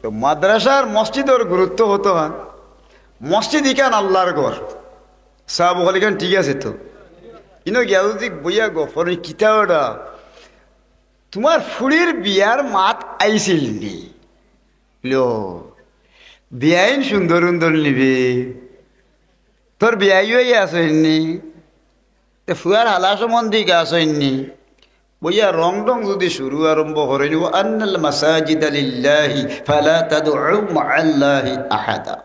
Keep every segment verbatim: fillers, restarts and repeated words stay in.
তো মাদ্রাসার মসজিদর গুরুত্ব কতখান? মসজিদ ইখান আল্লার ঘর। সাব অকল ইখান ঠিক আছে তো? ইনো গিয়া যদি বইয়া গফর অই কিতা ওটা, তুমার ফুড়ির বিয়ার মাত আইছিল নি? লো, বিয়াইন সুন্দর সুন্দর নিবে, তোর বিয়াই অই আছইন নি? তে ফুয়ার হালা সম্বন্ধী গা আছইন নি? বইয়া রং ডং যদি শুরু আরম্ভ করইন, "ওয়া আন্নাল মাসাজিদা লিল্লাহি ফালা তাদউ মাআল্লাহি আহাদা।"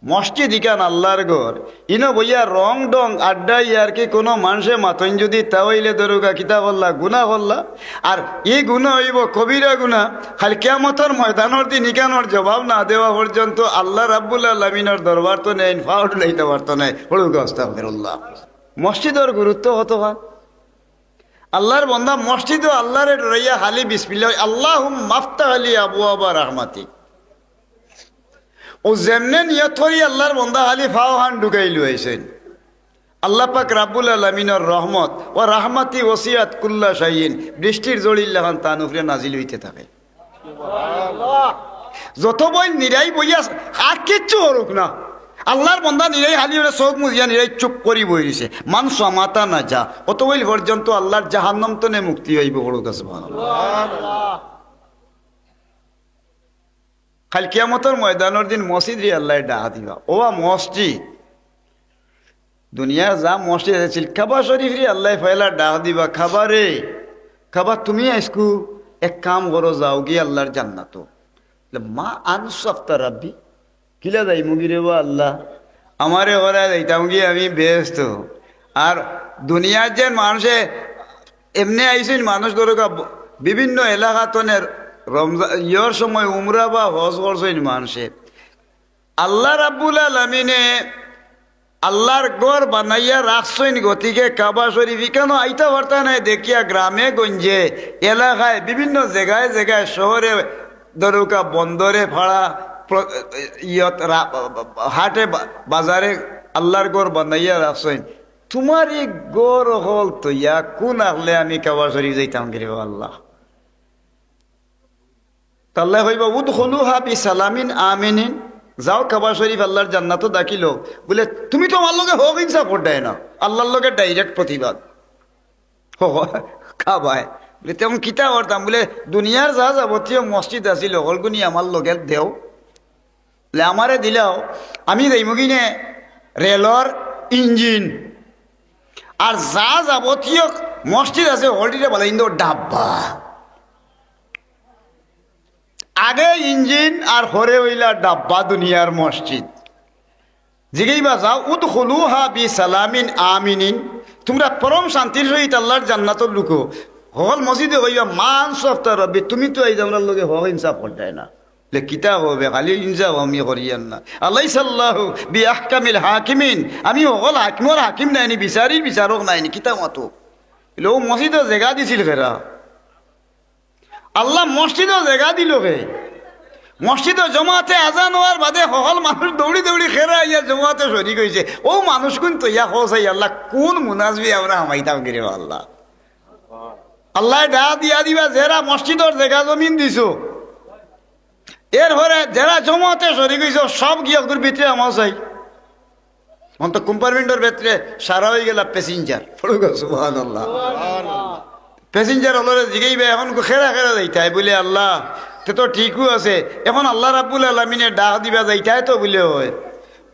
মসজিদ ইখান আল্লার ঘর, ইনো বইয়া রং ডং আড্ডা ইয়ারকি কুনু মানষে মাতইন যদি, তা অইলে ধরুকা কিতা করলা? গুনা করলা। আর ই গুনা অইবো কবিরা গুনা। কাইল কিয়ামতর ময়দানর দিন ইখানর জবাব না দেওয়া পর্যন্ত আল্লা রাব্বুল আলামিনর দরবার তো নেইন, ফাও ডুলাইতা পারতো নায়। পড়ুকা আস্তাগফিরুল্লাহ। মসজিদর গুরুত্ব কতখান? আল্লার বন্দা মসজিদো আল্লারে ডরাইয়া খালি বিসমিল্লাহ, "আল্লাহুম্মা আফতাহ লি আবওয়াবা রাহমাতিক।" অউ যেমনে নিয়ত করি আল্লার বন্দা খালি ফাও খান ঢুকাই লইছইন। আল্লা পাক রাব্বুল আলামিনর রহমত, "ওয়া রাহমাতি ওয়াসিআত কুল্লা শাইইন", বৃষ্টির ঝড়ির লাখান তান উপরে নাজিল অইতে থাকে। যত বইন নিরাই বইয়া, আর কিচ্ছু করুক না, আল্লার বন্দা নিরাই খালি অইলে চউখ মুজিয়া নিরাই চুপ করি বই রইছে। মান সামাতা নাজা, অত বইল পর্যন্ত আল্লার জাহান্নাম তনে মুক্তি অইবো। পড়ুকা সুবহানাল্লাহ। কাইল কিয়ামতর ময়দানর দিন মসজিদরে আল্লায় ডাক দিবা, "ওবা মসজিদ।" দুনিয়ার যা মসজিদ আছিল, কাবা শরীফরে আল্লায় পয়লা ডাক দিবা, "কাবারে, কাবা তুমি আইজকু এক কাম করো, যাওগি আল্লার জান্নাতো।" বলে, "মা আনসাফতা রাব্বি, কিলা যাইমুগি রেবা আল্লা? আমারে কইরা যাইতামগি আমি বেহেস্তো।" আর দুনিয়ার যে মানষে এমনে আইছইন মানুষ, ধরুকা, ব-, বিভিন্ন এলাকা তনে রমজান, ইয়র সময় উমরা বা হজ করছইন মানষে। আল্লা রাব্বুল আলামিনে আল্লার ঘর বানাইয়া রাখছইন, গতিকে কাবা শরীফ ইখানো আইতা পারতা নায় দেখিয়া গ্রামে গঞ্জে, এলাকায়, বিভিন্ন জাগায় জাগায়, শহরে, ধরুকা, বন্দরে, পাড়া, প্র-, ইয়ত, রা-, হাটে, বা-, বাজারে আল্লার ঘর বানাইয়া রাখছইন। তুমার ই ঘর অকল থইয়া কুন আখলে আমি কাবা শরীফ যাইতামগি রেবা আল্লা? তে আল্লায় কইবা, "উদখুলুহা বিসালামিন আমিনিন।" যাও, কাবা শরীফ আল্লার জান্নাতো দাখিল অও। বলে, "তুমি তো আমার লগে হক ইনসাফ কররায় না।" আল্লার লগে direct প্রতিবাদ। হো, হো, কাবায়। বলে, "তে অখন কিতা করতাম?" বলে, "দুনিয়ার যা যাবতীয় মসজিদ আছিল, হকলগুনি আমার লগে দেও।" বলে, "আমারে দিলাও, আমি যাইমুগিনে রেলর ইঞ্জিন, আর যা যাবতীয় মসজিদ আছে, হকলটিরে বানাইন দেও ডাব্বা।" আগে ইঞ্জিন আর পরে অইলা ডাব্বা দুনিয়ার মসজিদ। জিগাইবা যাও, "উদখুলুহা বিসালামিন আমিনিন।" তুমরা পরম শান্তির সহিত আল্লার জান্নাতো ঢুকো। হকল মসজিদে কইবা, "মা আনসাফতা রাব্বি, তুমি তো আইজ আমরার লগে হক ইনসাফ কররায় না।" বলে, "কিতা কও বে, খালি ইনসাফ আমি করিয়ার না। আলাইসাল্লাহু বিআহকামিল হাকিমিন, আমি হকল হাকিমর হাকিম নায়নি, বিচারির বিচারক নায়নি, কিতা মাতো?" বলে, "অউ মসজিদো জাগা দিছিল কেরা?" আল্লা মসজিদো জাগা দিলো কে? মসজিদো জমাতে আজান অওয়ার বাদে হকল মানুষ দৌড়ি দৌড়ি কেরা আইয়া জমাতে শরিক অইছে। অউ মানুষগুইন থইয়া কও চাই আল্লা, কুন মুনাসবি আমরা হামাইতামগি রেবা আল্লা? আল্লায় ডাক দিয়া দিবা, "যেরা মসজিদর জাগা জমিন দিছো, এরপরে যেরা জমাতে শরিক অইছো, সব গিয়া অগুর ভিতরে হামাও চাই।" অখন তো compartmentর ভিতরে সারা অইগেলা passenger। পড়ুকা সুবহানাল্লাহ। Passenger অকলরে জিগাইবা, "অখন কেরা কেরা যাইতায়?" বলে, "আল্লা, তে তো ঠিকউ আছে।" অখন আল্লা রাব্বুল আলামিনে ডাক দিবা, "যাইতায় তো?" বলে, "অয়।"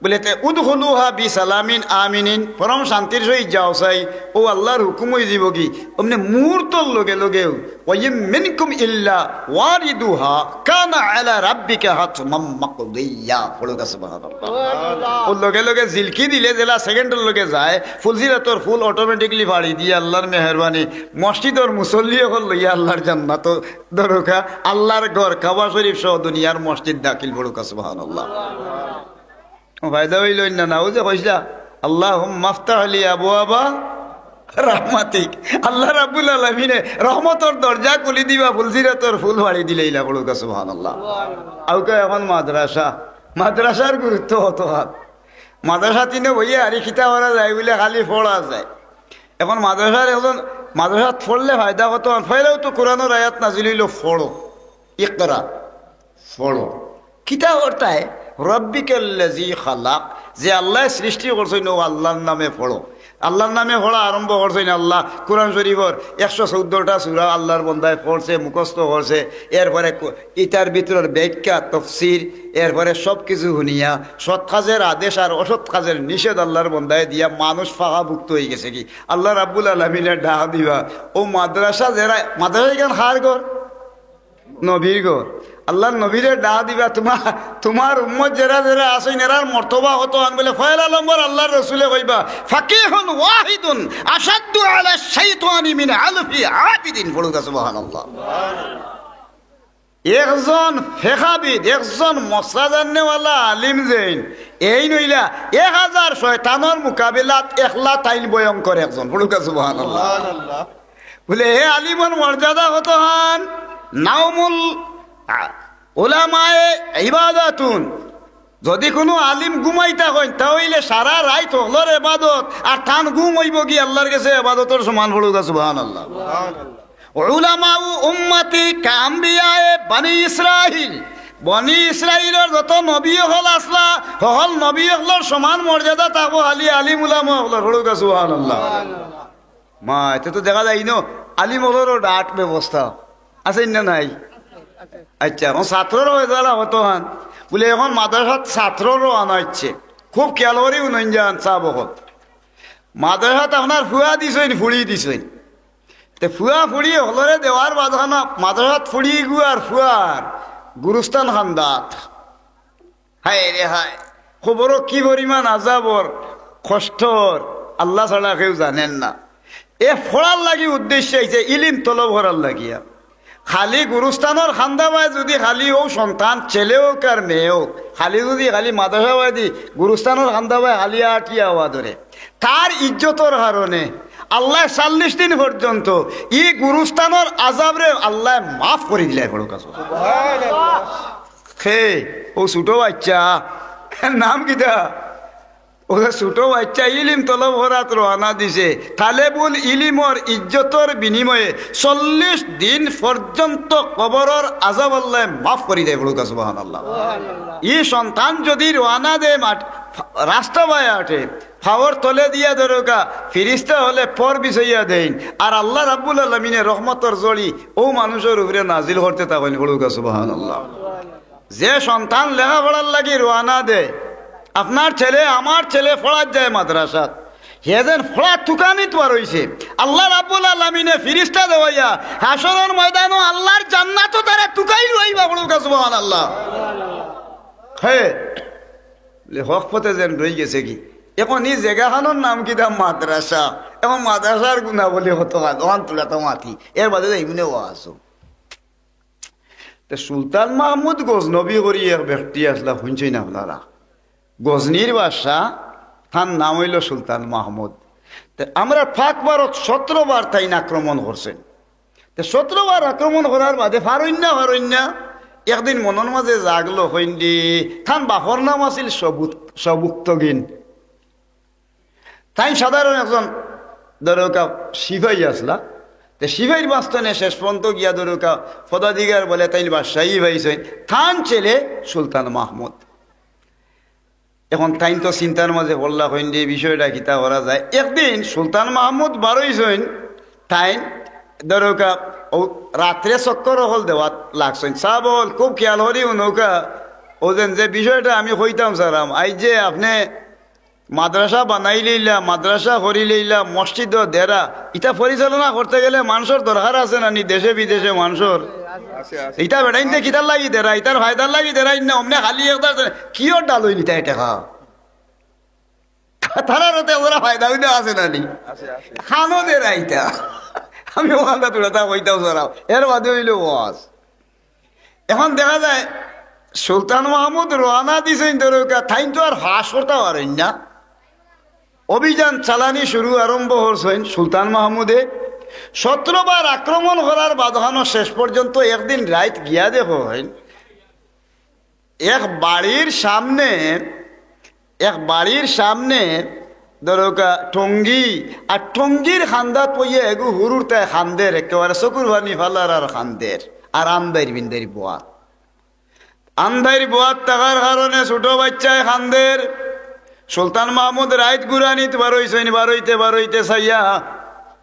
বলে, "তে উদখুলুহা বিসালামিন আমিনিন, পরম শান্তির সহিত যাও চাই।" অউ আল্লার হুকুম অইযিবোগি। অমনে মুহূর্তর লগে লগেউ, "ওয়া ইন মিনকুম ইল্লা ওয়ারিদুহা কানা আলা রাব্বিকা হাতমান মাকদিয়্যা।" পড়ুকা সুবহানাল্লাহ। অউ লগে লগে জিলকি দিলে যেলা secondর লগে যায়, ফুলসিরাতর ফুল automatically ফাড়ি দিয়া আল্লার মেহেরবানি, মসজিদর মুসল্লি অকল লইয়া আল্লার জান্নাতো ধরুকা, আল্লার ঘর কাবা শরিফ সহ দুনিয়ার মসজিদ দাখিল। পড়ুকা সুবহানাল্লাহ। ফায়দা অইলো না, না, অউ যে কইছলা, "আল্লাহুম্মা আফতাহ লি আবওয়াবা রাহমাতিক।" আল্লা রাব্বুল আলামিনে রহমতর দরজা খুলি দিবা, ফুলসিরাতর ফুল ফাড়ি দিলাইলা। পড়ুকা সুবহানাল্লাহ। আউকা অখন মাদ্রাসা, মাদ্রাসার গুরুত্ব কতখান? মাদ্রাসাত ইনো বইয়া আরি কিতা করা যায় বলে খালি পড়া যায়। অখন মাদ্রাসার একজন, মাদ্রাসাত পড়লে ফায়দা কতখান? পয়লাউ তো কোরআনর আয়াত নাজিল অইলো, "পড়ো, ইকরা, পড়ো।" কিতা করতায়? রব্বিকাল্লাযী খালাক, যে আল্লায় সৃষ্টি করছইন, অউ আল্লার নামে পড়ো। আল্লার নামে পড়া আরম্ভ করছইন আল্লায়। কুরআন শরীফর একশো চৌদ্দটা সূরা আল্লার বন্দায় পড়ছে, মুখস্থ করছে। এরপরে কু-, ইতার ভিতরর ব্যাখ্যা, তফসির, এরপরে সব কিছু হুনিয়া সৎ কাজের আদেশ আর অসৎ কাজের নিষেধ আল্লার বন্দায় দিয়া মানুষ পাকাপুক্ত অইগেছে গি। আল্লাহ রাব্বুল আলামিনে ডাক দিবা, অউ মাদ্রাসা যেরা, মাদ্রাসা ইখান কার ঘর? নবীর ঘর। আল্লার নবীরে ডাক দিবা, তুমার, তুমার উম্মত যেরা যেরা আছইন, এরার মর্তবা কতখান? বলে, পয়লা নম্বর আল্লার রসুলে কইবা, ফাকিহুন ওয়াহিদুন আশাদ্দু আলা শাইতানি মিন আলফি আবিদিন। পড়ুক্কা সুবহানাল্লাহ। একজন ফেকাবিদ, একজন মসলা জাননেওয়ালা আলিম যেইন, এইন অইলা এক হাজার শয়তানর মোকাবিলাত একলা তাইন ভয়ঙ্কর একজন। পড়ুক্কা সুবহানাল্লাহ। সুবহানাল্লাহ। বলে, হে আলিমর মর্যাদা কতখান? নাউমুল, আ, উলামায়ে ইবাদাতুন। যদি কুনু আলিম ঘুমাইতা কইন, তা অইলে সারা রাইত হকলর এবাদত, আর তান ঘুম অইবো গি আল্লার গেছে এবাদতর সমান। পড়ুক্কা সুবহানাল্লাহ। উলামাউ উম্মতি কাআম্বিয়ায়ে বনি ইসরাইল। বনি ইসরাইলর যত নবী অকল আছলা, হকল নবী অকলর সমান মর্যাদা থাকবো খালি আলিম উলামা অকলর। পড়ুক্কা সুবহানাল্লাহ। মা, ইতা তো দেখা যায় ইনো আলিম অকলরও ডাট ব্যবস্থা আছে না নাই? আচ্ছা, অখন ছাত্ররও ফয়সালা কতখান? বলে, অখন মাদ্রাসাত ছাত্র রওয়ানা অইছে। খুব খিয়াল করি হুনইন যান সাব অকল। মাদ্রাসাত আপনার ফুয়া দিছইন, ফুড়ি দিছইন। তে ফুয়া ফুড়ি হকলরে দেওয়ার বাদখানা মাদ্রাসাত ফুড়িগু আর ফুয়ার গুরুস্থান কান্দাত। হায় রে হায়, কবরো কি পরিমাণ আজাবর, কষ্টর, আল্লাহ ছাড়া কেউ জানইন না। এ পড়ার লাগি উদ্দেশ্য অইছে ইলিম তলব করার লাগিয়া। খালি গুরুস্থানর কান্দাবায় যুদি খালি অউ সন্তান, ছেলে অউক আর মেয়ে অউক, খালি যুদি খালি মাদ্রাসাবায়দি গুরুস্থানর কান্দাবায় খালি আটিয়া আওয়া ধরে, তার ইজ্জতর কারণে আল্লায় চল্লিশ দিন পর্যন্ত ই গুরুস্থানর আজাবরে আল্লায় মাফ করি দিলায়। পড়ুক্কা সুবহানাল্লাহ। কে? অউ ছুটো বাইচ্চা। নাম কিতা? অউ যে ছুটো বাইচ্চা ইলিম তলব করাত রওয়ানা দিছে। তালেবুল ইলিমর ইজ্জতর বিনিময়ে চল্লিশ দিন পর্যন্ত কবরর আজাব আল্লায় মাফ করি দেয়। পড়ুক্কা সুবহানাল্লাহ। ই সন্তান যুদি রওয়ানা দেয় মাঠ, রাস্তা বায় আটে, পাওর তলে দিয়া ধরুক্কা, ফিরিস্তা অকলে পর বিছাইয়া দেইন। আর আল্লাহ রাব্বুল আলামিনে রহমতর ঝড়ি অউ মানুষর উপরে নাজিল করতে থাকইন। পড়ুক্কা সুবহানাল্লাহ। যে সন্তান লেখাপড়ার লাগি রওয়ানা দেয়, আপনার ছেলে, আমার ছেলে পড়াত যায় মাদ্রাসাত, হে যেন পড়াত তুকানিত বার অইছে, আল্লাহ রাব্বুল আলামিনে ফিরিস্তা দেওয়াইয়া হাশরর ময়দানো আল্লার জান্নাতো তারে তুকাই লইবা। পড়ুক্কা সুবহানাল্লাহ। হে, বলে, হক পথে যেন রইগেছে গি। অখন ই জেগাখানর নাম কিতা? মাদ্রাসা। অখন মাদ্রাসার গুণাবলী কতখান, অখান তুলাতা মাতি, এর বাদে যাইমুনে ওয়াজো। তে সুলতান মাহমুদ গজনবী করি এক ব্যক্তি আছলা, হুনছইন আপনারা? গজনীর বাদশা, তান নাম অইলো সুলতান মাহমুদ। তে আমরার পাক ভারত সতরো বার তাইন আক্রমণ করছইন। তে সতরো বার আক্রমণ করার বাদে পারইন না, পারইন না, একদিন মনর মাঝে জাগলো, কইন দি, তান বাপর নাম আছিল সবুত-, সবুক্তগিন। তাইন সাধারণ একজন, ধরুক্কা, সিপাহী আছলা। তে সিপাহীর বাস্তনে শেষ পর্যন্ত গিয়া, ধরুক্কা, পদাধিকার বলে তাইন বাদশাহী পাইছইন। তান ছেলে সুলতান মাহমুদ। অখন তাইন তো চিন্তার মাঝে পড়লা, কইন দি, বিষয়টা কিতা করা যায়। একদিন সুলতান মাহমুদ বার অইছইন, তাইন ধরুক্কা, অউ রাত্রে চক্কর অকল দেওয়াত লাগছইন। সাব অকল খুব খিয়াল করি হুনউক্কা, অউ যেন যে বিষয়টা আমি কইতাম চাইরাম, আইজ যে আপনে মাদ্রাসা বানাইলাইলা, মাদ্রাসা করিলাইলা, মসজিদো দেরা, ইতা পরিচালনা করতে গেলে মানষর দরকার আছে না নি? দেশে বিদেশে মানষর। আছে, আছে। ইতা বেটাইন্তে কিতার লাগি দেরা? ইতার ফায়দার লাগি দেরা না? অমনে খালি একদার কিওর ডাল অইল ইতা টেকা? তারার অতে ওরা ফায়দা অইলে আছে না নি? আছে, আছে। খানো দেরা ইতা। আমি অখানটা তুলাতা কইতাম চাইরাম। এর বাদে অইলো ওয়াজ। অখন দেখা যায় সুলতান মাহমুদ রওয়ানা দিছইন ধরুক্কা, তাইন তো আর ফাঁস করতা পারইন না। অভিযান চালানি শুরু আরম্ভ করছইন সুলতান মাহমুদে। সতরো বার আক্রমণ করার বাদখানো শেষ পর্যন্ত একদিন রাইত গিয়া দেখইন, এক বাড়ির সামনে, এক বাড়ির সামনে ধরুক্কা টঙ্গি, আর টঙ্গির কান্দাত বইয়া এগু হুরুতায় কান্দের, একেবারে চকুর পানি ফালার আর কান্দের, আর আন্দাইর বিন্দাইর বওয়াত। আন্দাইর বুয়াত থাকার কারণে ছোট বাইচ্চায় কান্দের। সুলতান মাহমুদ রাইত গুরানিত বারইছইন, বারইতে বারইতে চাইয়া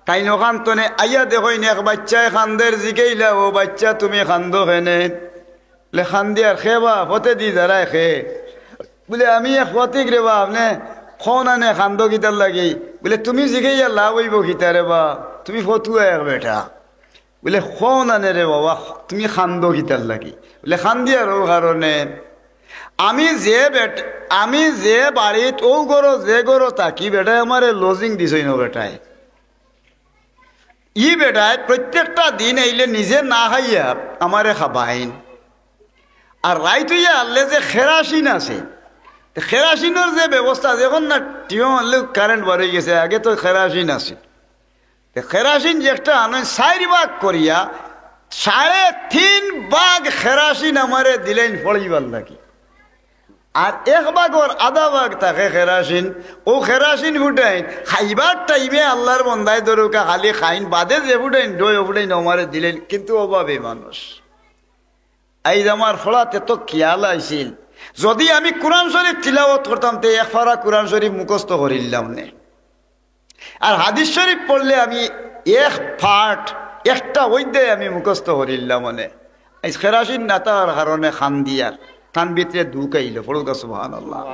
তাইন অখান তনে আইয়া দেখইন এক বাইচ্চায় কান্দের। জিগাইলা, "ও বাইচ্চা, তুমি কান্দো কেনে?" বুলে, "কান্দিয়ার কে বা, ফথেদি যারায় কে?" বুলে, "আমি এক ফতিক রে বা, আপনে কও না নে কান্দো কিতার লাগি?" বুলে, "তুমি জিগাইয়া লাভ অইবো কিতা রে বা, তুমি ফতুয়া এক বেটা।" বুলে, "কও না নে রে বাবা, তুমি কান্দো কিতার লাগি?" বুলে, "কান্দিয়ার অউ কারণে, আমি যে বেট-, আমি যে বাড়িত অউ ঘরো, যে ঘরো থাকি, বেটায় আমারে লজিং দিছইন অউ বেটায়। ই বেটায় প্রত্যেকটা দিন আইলে নিজে না খাইয়া আমারে খাবাইন। আর রাইত অইয়া হারলে যে কেরাসিন আছে, তে কেরাসিনর যে ব্যবস্থা, এখন না টিউব মারলে কারেন্ট বারইগেছে, আগে তো কেরাসিন আছে। তে কেরাসিন যে একটা আনইন, চাইর ভাগ করিয়া সাড়ে তিন ভাগ কেরাসিন আমারে দিলাইন ফড়িবার লাগি। আর এক ভাগর আধা ভাগ থাকে কেরাসিন, অউ কেরাসিন ফুটাইন, খাইবার টাইমে আল্লার বন্দায় ধরউক্কা খালি খাইন, বাদে যে ফুটাইন, ডয় অউ ফুটাইন আমারে দিলাইন, কিন্তু অভাবী মানুষ।" আইজ আমার ফড়াত এত খিয়াল আইছিল, যুদি আমি কুরআন শরিফ তিলাওয়াত করতাম, তে এক পারা কুরআন শরিফ মুখস্থ করিলাম নে। আর হাদিস শরিফ পড়লে আমি এক পাঠ, একটা অধ্যায় আমি মুখস্থ করিলাম নে। আইজ কেরাসিন না থাকার কারণে কান্দিয়ার, তান ভিতরে দুখ আইলো। পড়উক্কা সুবহানাল্লাহ।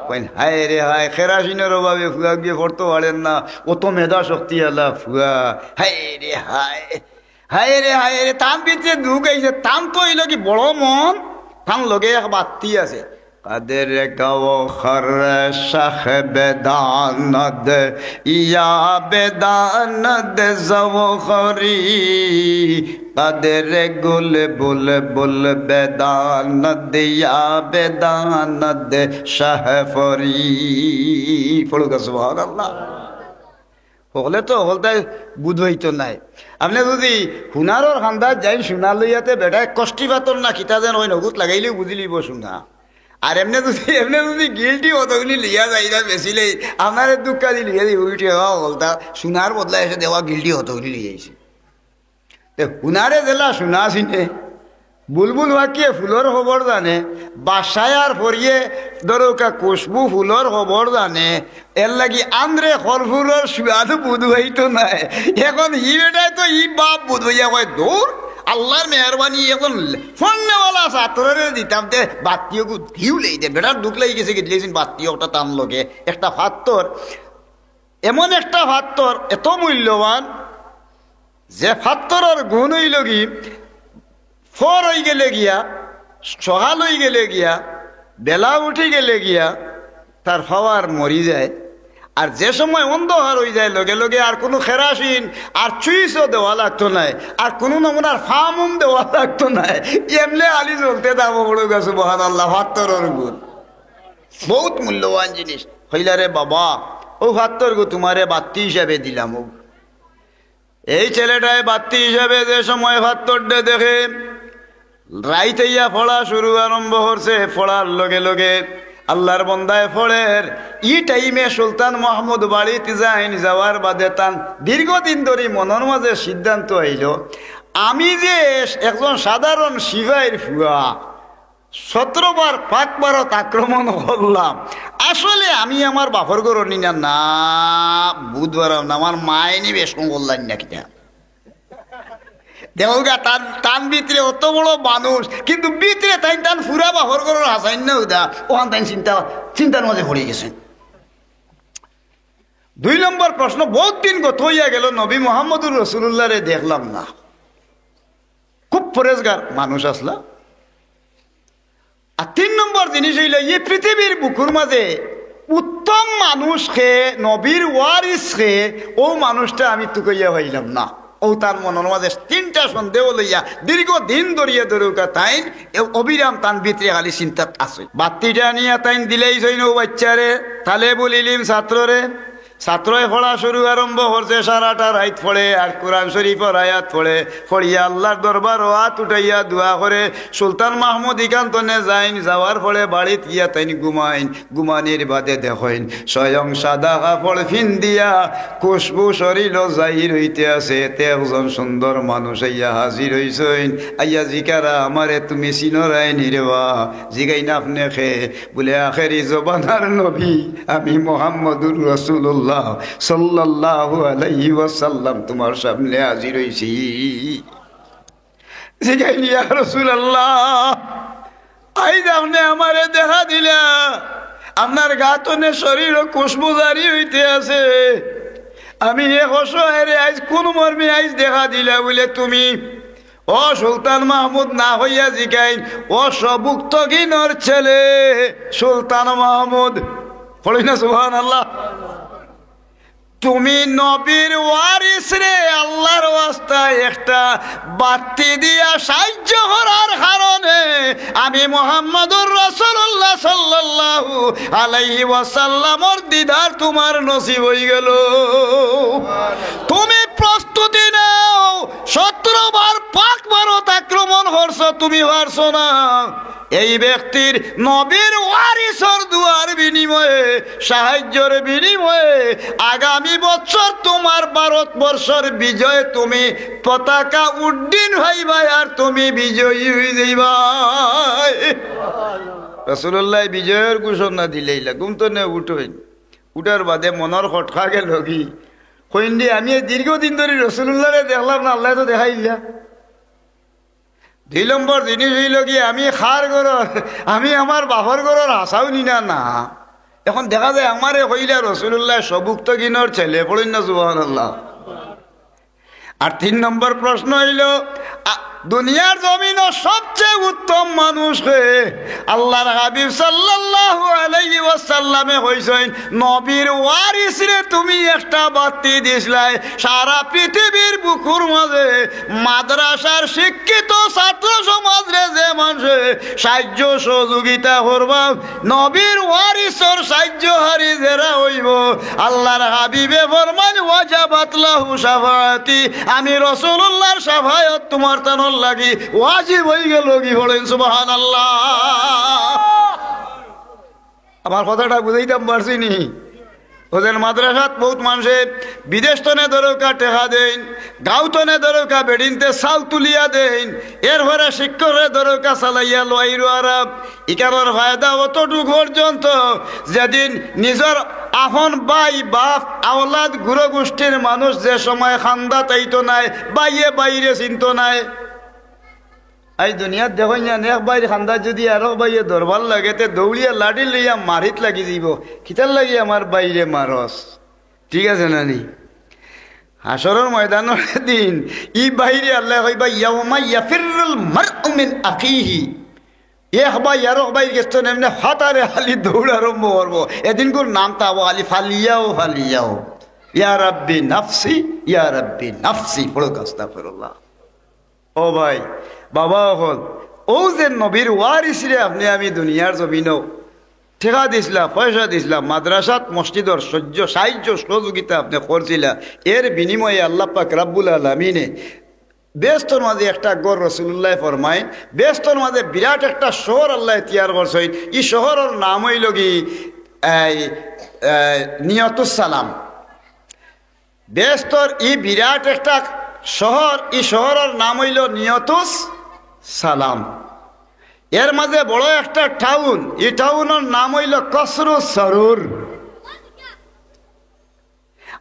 কইন, "হায় রে হায়, কেরাসিনর অভাবে ফুয়াগুয়ে পড়তো পারের না, অত মেধা শক্তি আলা ফুয়া, হায় রে হায়।" হায় রে, হায় রে, তান ভিতরে দুখ আইছে। তান তো অইলো কি বড় মন, তান লগে এক বাত্তি আছে। কাদের গাওখর শাহ বেদানদ, ইয়া বেদানদ জওখরি, কাদের গুল বুলবুল বেদানদ, ইয়া বেদানদ শাহ ফরি। পড়উক্কা সুবহানাল্লাহ। হকলে তো হকলতায় বুধ অইতো নায়। আপনে যুদি হুনারর কান্দাত যাইন, হুনার লইয়া তে বেটায় কষ্টি পাথর না কিতা যেন কইন, অগুত লাগাইলেউ বুঝিলিবো হুনা। আর এমনে যুদি, এমনে যুদি গিলটি অতগুলি লইয়া যাইরা বেচিলে, আপনারে দুক্কা দি লইয়া যাইবো, উঠে হকলতা হুনার বদলা এসে দেওয়া গিলটি অতগুলি লইয়া আইছে। তে হুনারে যেলা হুনা চিনে, বুলবুল পাখিয়ে ফুলর খবর জানে, বাদশায় আর ফড়িয়ে ধরউক্কা খুশবু ফুলর খবর জানে, এরলাগি আন্দ্রে কর্পূরর সুয়াদ বুধ অইতো নায়। এখন ই বেটায় তো ই বাপ বুধ অইয়া কয়, "দূর, আল্লার মেহেরবানি, এখন ফড়নেওয়ালা ছাত্ররে দিতাম, তে বাত্তি অগু দিউ লেই দে।" বেটার দুখ লাগি গেছে, গেছলা বাত্তি অকটা তান লগে, একটা পাত্থর, এমন একটা পাত্থর, এত মূল্যবান, যে পাত্থরর গুণ অইলো গি, ফর অইগেলে গিয়া, সকাল অইগেলে গিয়া, বেলা উঠিগেলে গিয়া, তার পাওয়ার মরি যায়। আর যে সময় অন্ধকার অইযায়, লগে লগে আর কুনু কেরাসিন, আর সুইচও দেওয়া লাগতো নায়, আর কুনু নমুনার ফামুম দেওয়া লাগতো নায়, এমনে আলি জ্বলতে থাকবো। পড়উক্কা সুবহানাল্লাহ, পাত্থরর গুণ। বউত মূল্যবান জিনিস। কইলা, "রে বাবা, অউ পাত্থরগু তুমারে বাত্তি হিসাবে দিলাম।" অউ এই ছেলেটায় বাত্তি হিসাবে যে সময় পাত্থরটা দেখে, রাইত অইয়া ফড়া শুরু আরম্ভ করছে, ফড়ার লগে লগে আল্লার বন্দায় ফড়ের। ই টাইমে সুলতান মাহমুদ বাড়িত যাইন, যাওয়ার বাদে তান দীর্ঘদিন ধরি মনর মাঝে সিদ্ধান্ত আইলো, আমি যে একজন সাধারণ সিপাইর ফুয়া, সতরো বার পাক ভারত আক্রমণ করলাম। আসলে আমি আমার বাপর ঘরর নি না, না, বুধ বারাম না, আমার মায় নি বেশ কম করলাম না কিতা। দেখউক্কা, তান, তান ভিতরে অত বড় মানুষ, কিন্তু ভিতরে তাইন তান ফুরা বাপর ঘরর হাছাইন না উদা, অখান তাইন চিন্তা, চিন্তার মাঝে পড়ি গেছইন। দুই নম্বর প্রশ্ন, বউত দিন গত অইয়া গেলো, নবী মুহাম্মদুর রাসূলুল্লাহরে দেখলাম না। খুব পরেজগার মানুষ আছলা। আর তিন নম্বর জিনিস অইলো, ই পৃথিবীর বুকুর মাঝে উত্তম মানুষ কে, নবীর ওয়ারিস কে, অউ মানুষটা আমি তুকাইয়া পাইলাম না। অউ তান মনর মাঝে তিনটা সন্দেহ লইয়া দীর্ঘদিন ধরিয়া ধরউক্কা তাইন এ অবিরাম তান ভিতরে খালি চিন্তাত আছে। বাত্তিটা আনিয়া তাইন দিলাইছইন অউ বাইচ্চারে, তালেবুল ইলিম ছাত্ররে। ছাত্রয় পড়া শুরু আরম্ভ করছে, সারাটা রাইত পড়ে আর কোরআন শরীফর আয়াত পড়ে। পড়িয়া আল্লার দরবারো আত উঠাইয়া দোয়া করে। সুলতান মাহমুদ ইখান তনে যাইন, যাওয়ার পরে বাড়িত গিয়া তাইন ঘুমাইন। ঘুমানির বাদে দেখইন, স্বয়ং সাদা কাপড় ফিন্দিয়া খুশবু শরীলো জাহির অইতে আছে। এতে একজন সুন্দর মানুষ আইয়া হাজির অইছইন। আইয়া জিকারা, "আমারে তুমি চিনরায় নি রে বা?" জিগাইন, "আপনে কে?" বুলে, "আখেরি জমানার নবী, আমি মোহাম্মদুর রাসূলুল্লাহ সাল্লাল্লাহু আলাইহি ওয়াসাল্লাম তুমার সামনে হাজির অইছি।" জিগাইন, "ইয়া রাসূলুল্লাহ, আইজ আপনে আমারে দেখা দিলা, আপনার গা তনে শরীরো খুশবু জারি অইতে আছে। আমি এক অসহায়রে আইজ কুন মর্মে আইজ দেখা দিলা?" বুলে, "তুমি।" ও সুলতান মাহমুদ না হইয়া জিগাইন, "ও সবুক্তগিনর ছেলে সুলতান মাহমুদ।" পড়ি না সুবহানাল্লাহ। তুমি নবীর ওয়ারিসরে আল্লার ওয়াস্তায় একটা বাত্তি দিয়া সাহায্য করার কারণে আমি মুহাম্মদুর রাসূলুল্লাহ সাল্লাল্লাহু আলাইহি ওয়াসাল্লামর দিদার তুমার নসিব অইগেলো। তুমি প্রস্তুতি নাও, সতেরো বার পাক ভারত আক্রমণ করছো, তুমি পারছো না। এই ব্যক্তির নবীর ওয়ারিসর দোয়ার বিনিময়ে, সাহায্যর বিনিময়ে আগামী বছর তুমার ভারতবর্ষর বিজয়ে তুমি পতাকা উড্ডীন অইবায় আর তুমি বিজয়ী অইযাইবায়। রাসূলুল্লায় বিজয়র ঘোষণা দিলাইলা, ঘুম তনে উঠইন। উঠার বাদে মনর খটকা গেলোগি, কইন রে, "আমি এই দীর্ঘদিন ধরি রাসূলুল্লারে দেখলাম না, আল্লায় তো দেখাইলা।" দুই নম্বর জিনিস অইলোগি, আমি কার ঘরর, আমি আমার বাপর ঘরর হাছাউ নি না, না। এখন দেখা যায় আমারে কইলা রাসূলুল্লায় সবুক্তগিনর ছেলে, পড়ইন না সুবহানাল্লাহ। আর তিন নম্বর প্রশ্ন অইলো, আ, দুনিয়ার জমিনো সবচেয়ে উত্তম মানুষ কে? আল্লার হাবিব সাল্লাল্লাহু আলাইহি ওয়াসাল্লামে কইছইন, নবীর ওয়ারিসরে তুমি একটা বাত্তি দিছলায়, সারা পৃথিবীর বুকুর মাঝে মাদ্রাসার শিক্ষিত ছাত্র সমাজরে যে মানষে সাহায্য সহযোগিতা করবা, নবীর ওয়ারিসর সাহায্যকারী যেরা অইবো, আল্লার হাবিবে ফরমাইন, "ওয়াজাবাত লাহু শাফাআতি", আমি রাসূলুল্লাহর শাফাআত তুমার তানর লাগি ওয়াজিব অইগেলোগি। পড়ইন সুবহানাল্লাহ। আমার কথাটা বুঝাইতাম পারছি নি? ওদের মাদ্রাসাত বউত মানষে বিদেশ তনে দরকা টেকা দেইন, গাঁও তনে দরকা বেডিন্তে চাউল তুলিয়া দেইন, এরপরে শিক্ষকরে দরকা চালাইয়া লইয়া আরাম। ইকানোর ফায়দা অতটুক পর্যন্ত, যেদিন নিজর আপন ভাই, বাপ, আওলাদ, গুরু গোষ্ঠীর মানুষ যে সময় কান্দাত আইতো নায়, ভাইয়ে ভাইরে চিনতো নায়। আইজ দুনিয়াত দেখইন না, এক ভাইর কান্দাত যুদি আরক ভাইয়ে ধরবার লাগে, তে দৌড়িয়া লাঠি লইয়া মারিত লাগি যাইবো। কিতার লাগি আমার ভাইরে মারস? ঠিক আছে না নি? হাশরর ময়দানর দিন ই ভাইরে আল্লায় কইবা, "ইয়াউমা ইয়াফিরুল মারউ মিন আখিহি।" এক ভাই আরক ভাইর গেছ তনে এমনে ফাতারে খালি দৌড় আরম্ভ করবো। এদিনকুর নাম তা অবো খালি ফালিয়াও, ফালিয়াও। ইয়া রাব্বি নাফসি, ইয়া রাব্বি নাফসি। পড়ুক আস্তাগফিরুল্লাহ। ও ভাই, বাবা অকল, অউ যে নবীর ওয়ারিসরে আপনে আমি দুনিয়ার জমিনো টেকা দিছলা, পয়সা দিছলা, মাদ্রাসাত মসজিদর সহ্য, সাহায্য সহযোগিতা আপনে করছিলা, এর বিনিময়ে আল্লাহ পাক রাব্বুল আলামিনে বেহেস্তর মাঝে একটা ঘর, রাসূলুল্লায় ফরমাইন, বেহেস্তর মাঝে বিরাট একটা শহর আল্লায় তৈয়ার করছইন। ই শহরর নাম অইলোগি এই, এই, নিয়তুস সালাম। বেহেস্তর ই বিরাট একটা শহর, ই শহরর নাম অইলো নিয়তুস সালাম। এর মাঝে বড় একটা টাউন, ই টাউনর নাম অইলো কসরুস সরুর।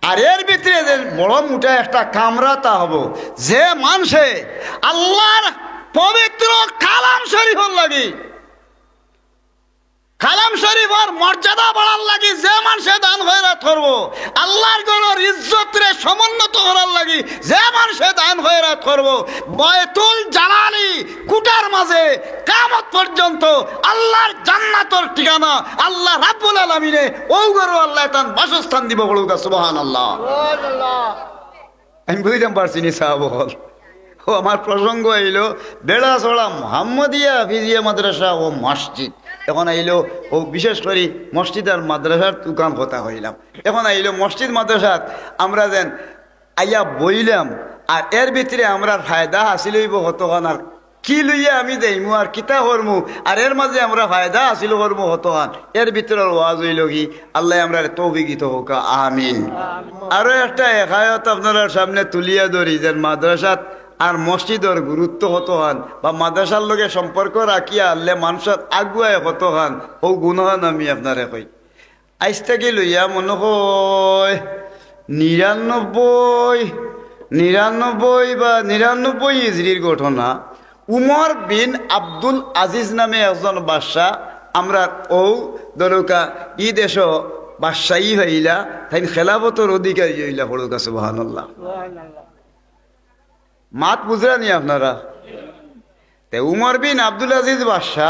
আর এর ভিতরে যে বড় মুটা একটা কামরা তা অবো, যে মানষে আল্লার পবিত্র কালাম শরীফর লাগি, কালাম শরীফর মর্যাদা বাড়ার লাগি যে মানষে দান খয়রাত করবো, আল্লার ঘরর ইজ্জতরে সমুন্নত করার লাগি যে মানষে দান খয়রাত করবো, বায়তুল জালালি কুটার মাঝে কিয়ামত পর্যন্ত আল্লার জান্নাতর ঠিকানা, আল্লাহ রাব্বুল আলামিনে অউ ঘরো আল্লায় তান বাসস্থান দিবো। পড়ুক্কা সুবহানাল্লাহ। আমি বুঝাইতাম পারছি নি সাব অকল? ও আমার প্রসঙ্গ অইলো বেড়াছড়া মোহাম্মদিয়া হাফিজিয়া মাদ্রাসা ও মসজিদ। এখন আইলো, ও বিশেষ করি মসজিদ আর মাদ্রাসার দোকান কথা কইলাম। এখন আইলো মসজিদ মাদ্রাসাত আমরা যেন আইয়া বইলাম, আর এর ভিতরে আমরার ফায়দা হাসিল অইবো কতখান, আর কি লইয়া আমি যাইমু আর কিতা করমু, আর এর মাঝে আমরা ফায়দা হাসিল করমু কতখান, এর ভিতরে ওয়াজ অইলো কি? আল্লায় আমরারে তৌফিক দিতা হউক্কা, আমিন। আরো একটা হেকায়ত আপনারার সামনে তুলিয়া ধরি, যে মাদ্রাসাত আর মসজিদর গুরুত্ব কতখান, বা মাদ্রাসার লগে সম্পর্ক রাখিয়া আনলে মানুষর আগুয়ায় কতখান, অউ গুণখান আমি আপনারে কই। আইজ থাকি লইয়া মনে হয় নিরানব্বই, নিরানব্বই বা নিরানব্বই হিজরির ঘটনা। উমর বিন আব্দুল আজিজ নামে একজন বাদশা, আমরার অউ ধরউক্কা ই দেশো বাদশাই হইলা, তাইন খেলাফতর অধিকারী হইলা, পড়উক্কা সুবহানাল্লাহ। মাত বুঝরা নি আপনারা? তে উমর বিন আব্দুল আজিজ বাদশা,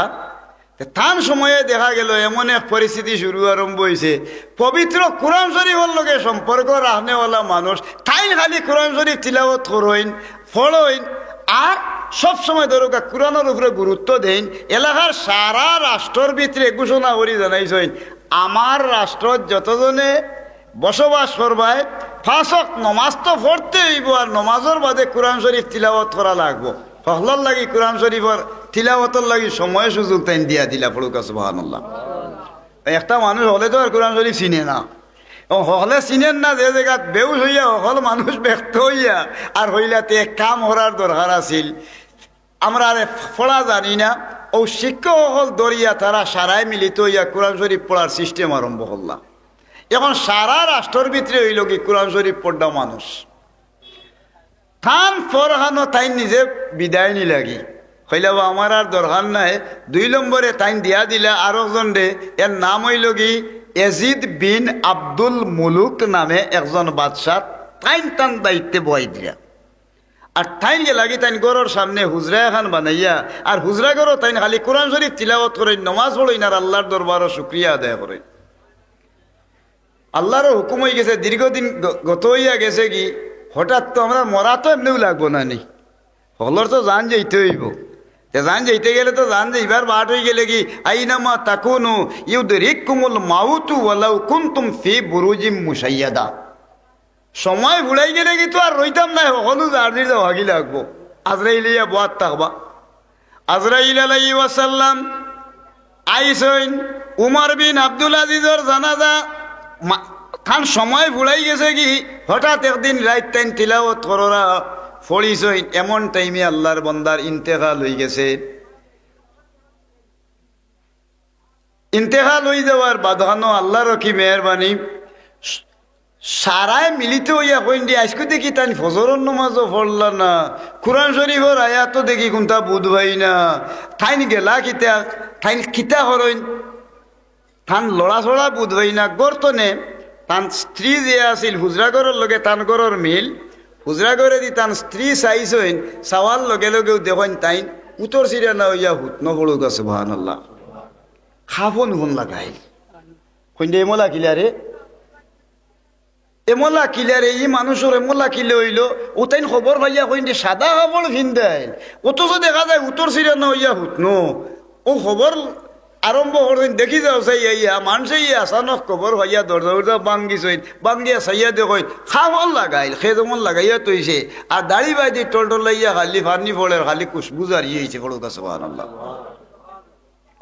তে তান সময়ে দেখা গেল এমন এক পরিস্থিতি শুরু আরম্ভ হইছে, পবিত্র কোরআন শরীফর লগে সম্পর্ক রাখনেওয়ালা মানুষ, তাইন খালি কোরআন শরীফ তিলাওয়াত করইন, পড়ইন, আর সব সময় ধরউক্কা কোরআনর উপরে গুরুত্ব দেইন। এলাকার সারা রাষ্ট্রর ভিতরে ঘোষণা করি জানাইছইন, আমার রাষ্ট্রত যতজনে বসবাস করবায়, পাঁচ ওয়াক্ত নমাজ তো পড়তে অইবো, আর নমাজর বাদে কোরআন শরীফ তিলাওয়াত করা লাগবো। হকলর লাগি কোরআন শরীফর তিলাওয়াতর লাগি সময় সুযোগ তাইন দিয়া দিলা, পড়উক্কা সুবহানাল্লাহ। একটা মানুষ হকলে তো আর কোরআন শরীফ চিনে না, এবং হকলে চিনের না, যে জাগাত বেহুশ হইয়া হকল মানুষ ব্যক্ত হইয়া আর হইলা, তে এক কাম করার দরকার আছিল। আমরা আরে পড়া জানি না, অউ শিক্ষক হকল ধরিয়া তারা সারায় মিলিত হইয়া কোরআন শরীফ পড়ার সিস্টেম আরম্ভ করলা। এখন সারা রাষ্ট্রর ভিতরে অইলো কি কোরআন শরীফ পড়া মানুষ। তান পরখানো তাইন নিজে বিদায় নিলাগি, কইলা, "বা, আমার আর দরকার নাই।" দুই নম্বরে তাইন দিয়া দিলা আরো একজনরে, এর নাম অইলো কি এজিদ বিন আব্দুল মুলুক নামে একজন বাদশা, তাইন তান দায়িত্বে বওয়াই দিলা। আর তাইন গেলাগি তাইন ঘরর সামনে হুজরা এখান বানাইয়া, আর হুজরা ঘরো তাইন খালি কোরআন শরীফ তিলাওয়াত করইন, নমাজ পড়ইন, আর আল্লাহর দরবারো শুকরিয়া আদায় করইন। আল্লাহর হুকুম হই গেছে, দীর্ঘদিন গ-, গত হইয়া গেছে কি, হঠাৎ তো আমরার মরা তো এমনেউ লাগবো না নি, হকলর তো জান যাইতে অইবো। তে জান যাইতে গেলে তো জান যাইবার বাট হই গেলে কি, "আইনামা তাকুনু ইউদরিককুমুল মাউতু ওয়ালাউ কুনতুম ফি বুরুজিম মুশাইয়াদা।" সময় ফুরাই গেলে কি তো আর রইতাম নায়, হকলউ যার যার যাওয়াগি লাগবো। আজরাইল ইয়া বওয়াত থাকবা। আজরাইল আলাইহিস সালাম আইছইন, উমর বিন আব্দুল আজিজর জানাজা মা-, তান সময় ফুরাই গেছে কি, হঠাৎ একদিন রাইত তাইন তিলাওয়াত কররা পড়িছইন, এমন টাইমে আল্লাহর বন্দার ইন্তেকাল হই গেছে। ইন্তেকাল হই যাওয়ার বাদখানো আল্লাহর কি মেহেরবানি, সারায় মিলিত হইয়া কইন দি, "আইজকু দেখি তাইন ফজরর নমাজও পড়লা না, কোরআন শরীফর আয়াতও দেখি কুনটা বুঝ পাই না, তাইন গেলা কিতা, তাইন কিতা করইন?" তান লড়াচড়া বুঝ পাই না। ঘর তনে তান স্ত্রী যে আছিল, হুজরা ঘরর লগে তান ঘরর মিল, হুজরা ঘরেদি তান স্ত্রী চাইছইন, চাওয়ার লগে লগেউ দেখইন তাইন উতর ছিড়া না হইয়া হুতনো, পড়উক্কা সুবহানাল্লাহ। কাফন উফন লাগাইল। কইন দে, "এমলা কিলা রে? এমলা কিলা রে? ই মানুষর এমলা কিলা অইলো?" অউ তাইন খবর পাইয়া কইন দে, "সাদা কাপড় ফিন্দাইল, অথচ দেখা যায় উতর ছিড়া না হইয়া হুতনো।" অউ খবর আরম্ভ করছইন, দেখি যাও চাইয়া, ইয়া মানষে ইয়া আচানক খবর পাইয়া দরজা উরজা ভাঙ্গিছইন, ভাঙ্গিয়া চাইয়া দেখইন কাফন লাগাইল, খেজমন লাগাইয়া থইছে, আর দাড়ি বায়দি টলটলাইয়া খালি পানি পড়ের, খালি খুশবু জারি অইছে, পড়উক্কা সুবহানাল্লাহ।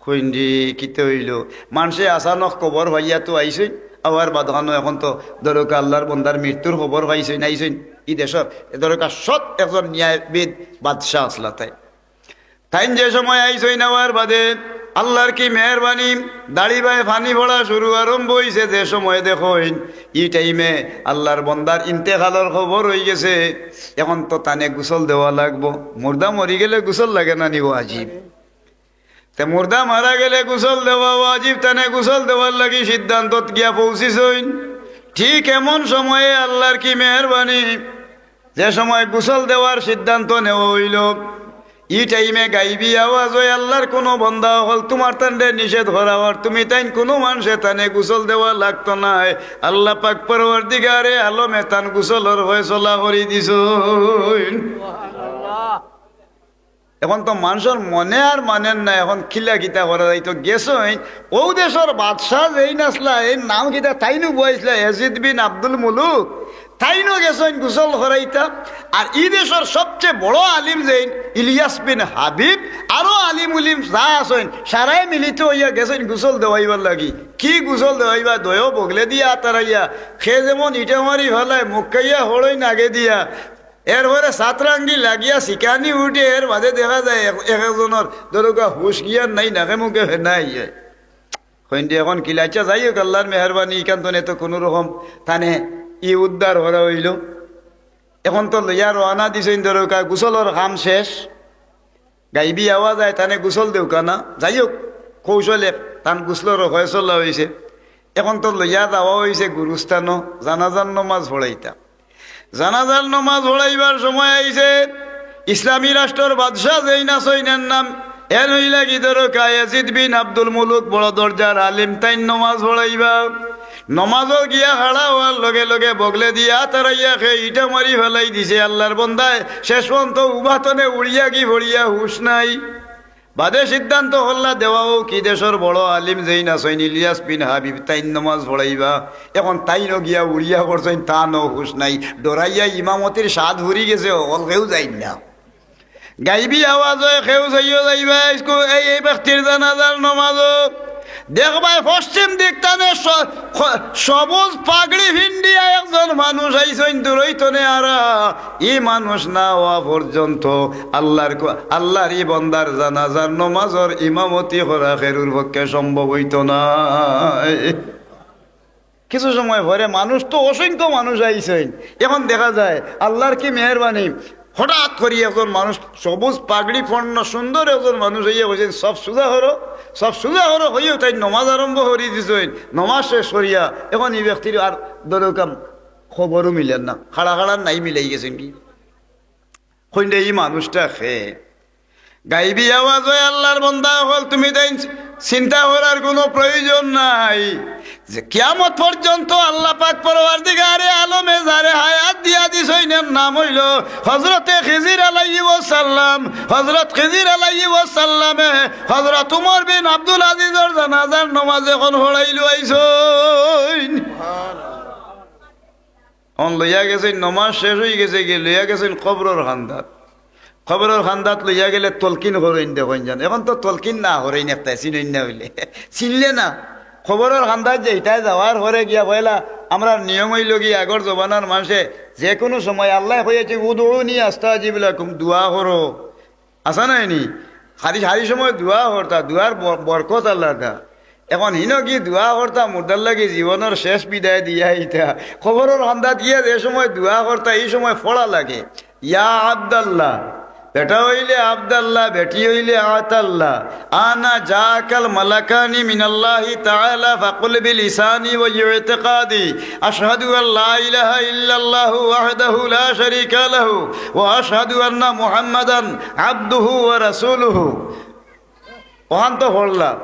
কইন দি, কিতা অইলো? মানষে আচানক খবর পাইয়া তো আইছইন, আবার বাদখানো এখন তো ধরউক্কা আল্লাহর বন্দার মৃত্যুর খবর পাইছইন, আইছইন ই দেশর, এ ধরউক্কা সৎ একজন ন্যায়বিদ বাদশা আছলা তাইন। তাইন যে সময় আইছইন আবার বাদে, আল্লাহর কি মেহেরবানি, দাড়ি বায় পানি পড়া শুরু আরম্ভ অইছে, যে সময় দেখইন ই টাইমে আল্লাহর বন্দার ইন্তেকালর খবর হই গেছে, এখন তো তানে গোসল দেওয়া লাগবো। মুর্দা মরি গেলে গোসল লাগে না নি ওয়াজিব? তে মুর্দা মারা গেলে গোসল দেওয়া ওয়াজিব, তানে গোসল দেওয়ার লাগি সিদ্ধান্তত গিয়া পৌঁছিছইন। ঠিক এমন সময়ে আল্লাহর কি মেহেরবানি, যে সময় গোসল দেওয়ার সিদ্ধান্ত নেওয়া অইলো, ই টাইমে গাইবি আওয়াজ অয়, "আল্লাহর কুনু বন্দা অকল, তুমার তানরে নিষেধ করা অর, তুমি তাইন কুনু মানষে তানে গোসল দেওয়া লাগতো নায়।" আল্লাহ পাক পরওয়ারদিগারে আলমে তান গোসলর ফয়সলা করি দিছইন। এখন তো মানষর মনে আর মানের না, এখন কিলা কিতা করা যাইতো। গেছইন, অউ দেশর বাদশা যেইন আছলা, এর নাম কিতা, তাইনউ বওয়াইছলা, এজিদ বিন আব্দুল মুলুক, তাইনও গেছইন গোসল করাইতা। আর ই দেশর সবচে বড় আলিম যেইন ইলিয়াস বিন হাবিব, আরো আলিম উলিম যা আছইন, সারায় মিলিত অইয়া গেছইন গোসল দেওয়াইবার লাগি। কি গোসল দেওয়াইবা? দয়ও বগলেদি আতারাইয়া, খে যেমন ইটা মারি ফালায়, মুক্কাইয়া হড়ইন আগে দিয়া, এরপরে সাতরাঙ্গি লাগিয়া সিকানি উঠে, এর বাদে দেখা যায় এক, এক একজনর ধরুকা হুশ জ্ঞান নাই, নাকে মুখে ফেনা আইয়ে। কইন দে এখন কিলা, আইচ্ছা, যাই হউক, আল্লার মেহেরবানি, ইখান তনে তো কুনু রকম তানে ই উদ্ধার করা অইলো। এখন তো লইয়া রওয়ানা দিছইন, ধরুকা গোসলর কাম শেষ, গাইবি আওয়াজ আয়, তানে গোসল দেউকা না, যাই হউক, কৌশলে তান গোসলর ফয়সলা অইছে। এখন তো লইয়া যাওয়া অইছে গুরুস্থানো জানাজার নমাজ পড়াইতা। জানাজার নমাজ পড়াইবার সময় আইছে, ইসলামী রাষ্ট্রর বাদশা যেইন আছইন, এর নাম এন অইলা কি ধরুকা এজিদ বিন আব্দুল মুলুক, বড় দরজার আলিম, তাইন নমাজ পড়াইবা। নমাজো গিয়া খাড়া অওয়ার লগে লগে বগলেদি আতারাইয়া খে ইটা মারি ফালাই দিছে। আল্লার বন্দায় শেষ পর্যন্ত উবাতনে উড়িয়া গি পড়িয়া হুশ নাই। বাদে সিদ্ধান্ত করলা দেওয়া অউক ই দেশর বড় আলিম যেইন আছইন ইলিয়াস বিন হাবিব, তাইন নমাজ পড়াইবা। এখন তাইনও গিয়া উড়িয়া পড়ছইন, তানও হুশ নাই। ডরাইয়া ইমামতির স্বাদ ফুরি গেছে, হকল কেউ যাইন না। গাইবি আওয়াজ অয়, কেউ যাইও যাইবা, ইস্কু-, এই, এই ব্যক্তির জানাজার নমাজো। দেখবায় পশ্চিম দিক তানে স-, খ-, সবুজ পাগড়ি ফিন্দিয়া একজন মানুষ আইছইন দূরই তনে আরা। ই মানুষ না অওয়া পর্যন্ত আল্লার ক-, আল্লার ই বন্দার জানাজার নমাজর ইমামতি করা কেউর পক্ষে সম্ভব অইতো নায়। কিছু সময় পরে মানুষ তো অসংখ্য মানুষ আইছইন। এখন দেখা যায় আল্লার কি মেহেরবানি, হঠাৎ করি একজন মানুষ, সবুজ পাগড়ি পরনা সুন্দর একজন মানুষ আইয়া কইছইন, "সফ সুজা করো, সফ সুজা করো" কইয়াউ তাইন নমাজ আরম্ভ করি দিছইন। নমাজ শেষ করিয়া এখন ই ব্যক্তির আর ধরুকা খবরও মিলের না, খাড়া খাড়া নাই, মিলাই গেছইন গি। কইন দে ই মানুষটা খে। গাইবি আওয়াজ অয়, আল্লার বন্দা অকল, তুমি তাইন চিন্তা করার কুনু প্রয়োজন নাই। যে কিয়ামত পর্যন্ত আল্লা পাক পরওয়ারদিগারে আলমে যারে হায়াত দিয়া দিছইন, এর নাম অইলো হজরতে খিজির আলাইহিস সালাম। হজরত খিজির আলাইহিস সালামে হজরত উমর বিন আব্দুল আজিজর জানাজার নমাজ এখন পড়াইলো আইছইন। অন লইয়া গেছইন, নমাজ শেষ অইগেছে গি, লইয়া গেছইন কবরর কান্দাত। কবরর কান্দাত লইয়া গেলে তলকিন করইন দেখইন যান। এখন তো তলকিন না করইন, একটায় চিনইন না অইলে। চিনলে না। কবরর কান্দাত যেইটায় যাওয়ার পরে গিয়া পয়লা, আমরার নিয়ম অইলো গি, আগর জমানার মানষে যেকুনু সময় আল্লায় কইয়াছে, "উদউনি আস্তাজিব লাকুম", দোয়া করো। আছে না নি? হারি, হারি সময় দোয়া করতা, দোয়ার ব-, বরকত আলাদা। এখন হিনো গি দোয়া করতা, মুর্দার লাগি জীবনর শেষ বিদায় দিয়া আইতা। কবরর কান্দাত গিয়া যে সময় দোয়া করতা, ই সময় পড়া লাগে, "ইয়া আব্দাল্লাহ", বেটা অইলে আব্দাল্লাহ, বেটি অইলে আতাল্লাহ। "আনা জাকাল মালাকানি মিনাল্লাহি তাআলা ফাকুল বিলিসানি ওয়া ইতিকাদি আশহাদু আল্লা ইলাহা ইল্লাল্লাহু ওয়াহদাহু লা শারীকা লাহু ওয়া আশহাদু আন্না মুহাম্মাদান আবদুহু ওয়া রাসূলুহু।" অখান তো পড়লা।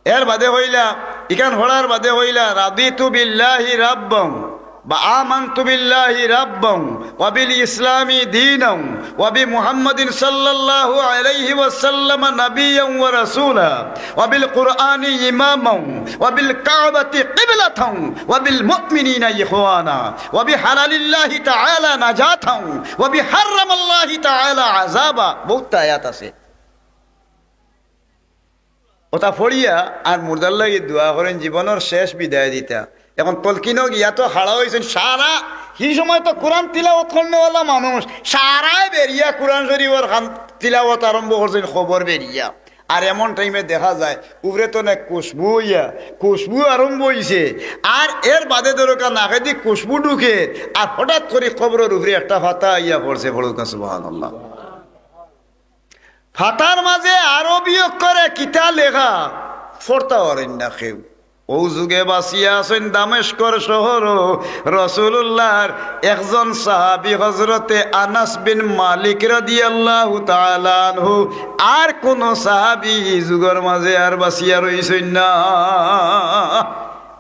এর বাদে কইলা, ইখান পড়ার বাদে কইলা, "রাদিতু বিল্লাহি রাব্বান, বা আমানতু বিল্লাহি রাব্বান, ওয়া বিল ইসলামি দীনান, ওয়া বি মুহাম্মাদিন সাল্লাল্লাহু আলাইহি ওয়াসাল্লাম নাবিয়্যান ওয়া রাসূলা, ওয়া বিল কুরআনি ইমামান, ওয়া বিল কাবাতি কিবলাতান, ওয়া বিল মুমিনিনা ইখওয়ানা, ওয়া বি হালালিল্লাহি তাআলা নাজাতান, ওয়া বি হারামাল্লাহি তাআলা আযাবা।" বউত আয়াত আছে। ওটা পড়িয়া আর মুর্দার লাগি দোয়া করইন, জীবনর শেষ বিদায় দিতা। এখন তলকিনো গিয়া তো খাড়া অইছইন, সারা, হি সময় তো কুরআন তিলাওয়াত করনেওয়ালা মানুষ, সারায় বেরিয়া কুরআন শরীফর খান তিলাওয়াত আরম্ভ করছইন, কবর বেরিয়া। আর এমন টাইমে দেখা যায়, উপরে তনে খুশবু অইয়া, খুশবু আরম্ভ অইছে, আর এর বাদে ধরুকা নাকেদি খুশবু ঢুকে, আর হঠাৎ করি কবরর উপরে একটা ফাতা আইয়া পড়ছে, পড়ুকা সুবহানাল্লাহ। ফাতার মাঝে আরবি অক্ষরে কিতা লেখা, পড়তা পারইন না কেউ। অউ যুগে বাঁচিয়া আছইন দামেস্কর শহরো রসুলুল্লাহর একজন সাহাবী হজরতে আনাস বিন মালিক রাদিয়াল্লাহু তাআলা আনহু। আর কুনু সাহাবী ই যুগর মাঝে আর বাঁচিয়া রইছইন না।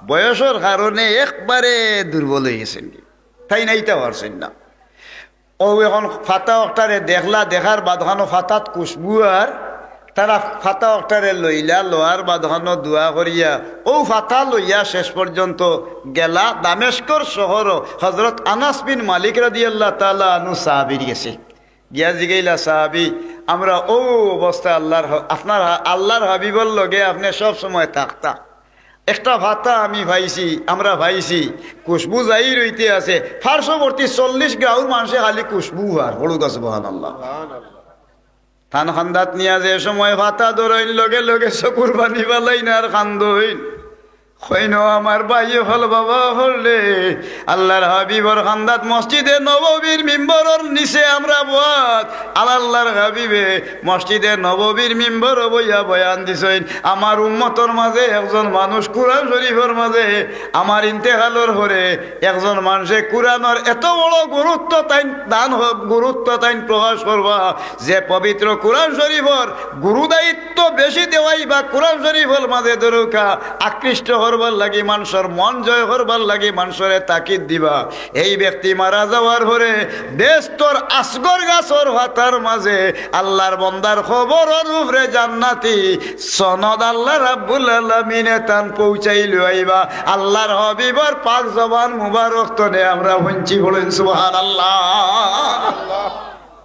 বয়সর কারণে একবারে দুর্বল অইগেছইন, তাইন আইতা পারছইন না। অউ অখন ফাতা অকটারে দেখলা, দেখার বাদখানো ফাতাত খুশবু আর তারা ফাতা অকটারে লইলা, লওয়ার বাদখানো দোয়া করিয়া অউ ফাতা লইয়া শেষ পর্যন্ত গেলা দামেস্কর শহরো হযরত আনাস বিন মালিক রাদিয়াল্লাহু তাআলা আনহু সাহাবীর গেছে। গিয়া জিগাইলা, "সাহাবী, আমরা অউ অবস্থায় আল্লাহর হ-, আপনার হা-, আল্লাহর হাবিবর লগে আপনে সব সময় থাকতা।" একটা ফাতা আমি পাইছি, আমরা পাইছি, খুশবু জাহির অইতে আছে। পার্শ্ববর্তী চল্লিশ গাঁওর মানষে খালি খুশবু আর। পড়ুক্কা সুবহানাল্লাহ। তান কান্দাত নিয়া যে সময় ফাতা ধরইন, লগে লগে চকুর পানি ফালাইন আর কান্দইন। কইন, "ও আমার ভাই অকল, বাবা অকল রে, আল্লাহর হাবিবর কান্দাত মসজিদে নববীর মিম্বরর নিচে আমরা বওয়াত, আর আল্লাহর হাবিবে মসজিদে নববীর মিম্বরো বইয়া বয়ান দিছইন, আমার উম্মতর মাঝে একজন মানুষ কোরআন শরীফর মাঝে আমার ইন্তেকালর পরে একজন মানষে কোরআনর এত বড় গুরুত্ব তাইন দান হ-, গুরুত্ব তাইন প্রকাশ করবা, যে পবিত্র কোরআন শরীফর গুরুদায়িত্ব বেশি দেওয়াইবা, কোরআন শরীফর মাঝে ধরুক্কা আকৃষ্ট করবার লাগি, মানষর মন জয় করবার লাগি মানষরে তাকিদ দিবা।" এই ব্যক্তি মারা যাওয়ার পরে বেহেস্তর আছগর গাছর ফাতার মাঝে আল্লাহর বন্দার কবরর উপরে জান্নাতি সনদ আল্লাহ রাব্বুল আলামিনে তান পৌঁছাই লইয়া আইবা। আল্লাহর হাবিবর পাক জবান মুবারক তনে আমরা হুনছি, বলেন সুবহানাল্লাহ।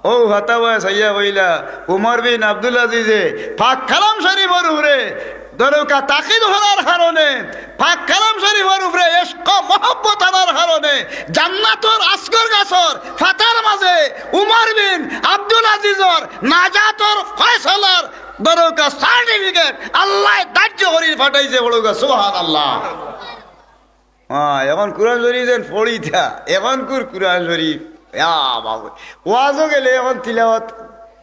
অউ ফাতা বায় চাইয়া কইলা, উমর বিন আব্দুল আজিজে পাক কালাম শরীফর উপরে ধরুক্কা তাকিদ করার কারণে, পাক কালাম শরীফর উপরে ইশক মহব্বত আনার কারণে জান্নাতর আছগর গাছর ফাতার মাঝে উমর বিন আব্দুল আজিজর নাজাতর ফয়সালার ধরুক্কা সার্টিফিকেট আল্লায় ধার্য করি পাঠাইছে, পড়ুক্কা সুবহানাল্লাহ। হ্যাঁ, অখন কোরআন শরীফ যেন পড়িতা, অখনকুর কোরআন শরীফ, ইয়া বাবু, ওয়াজো গেলে অখন তিলাওয়াত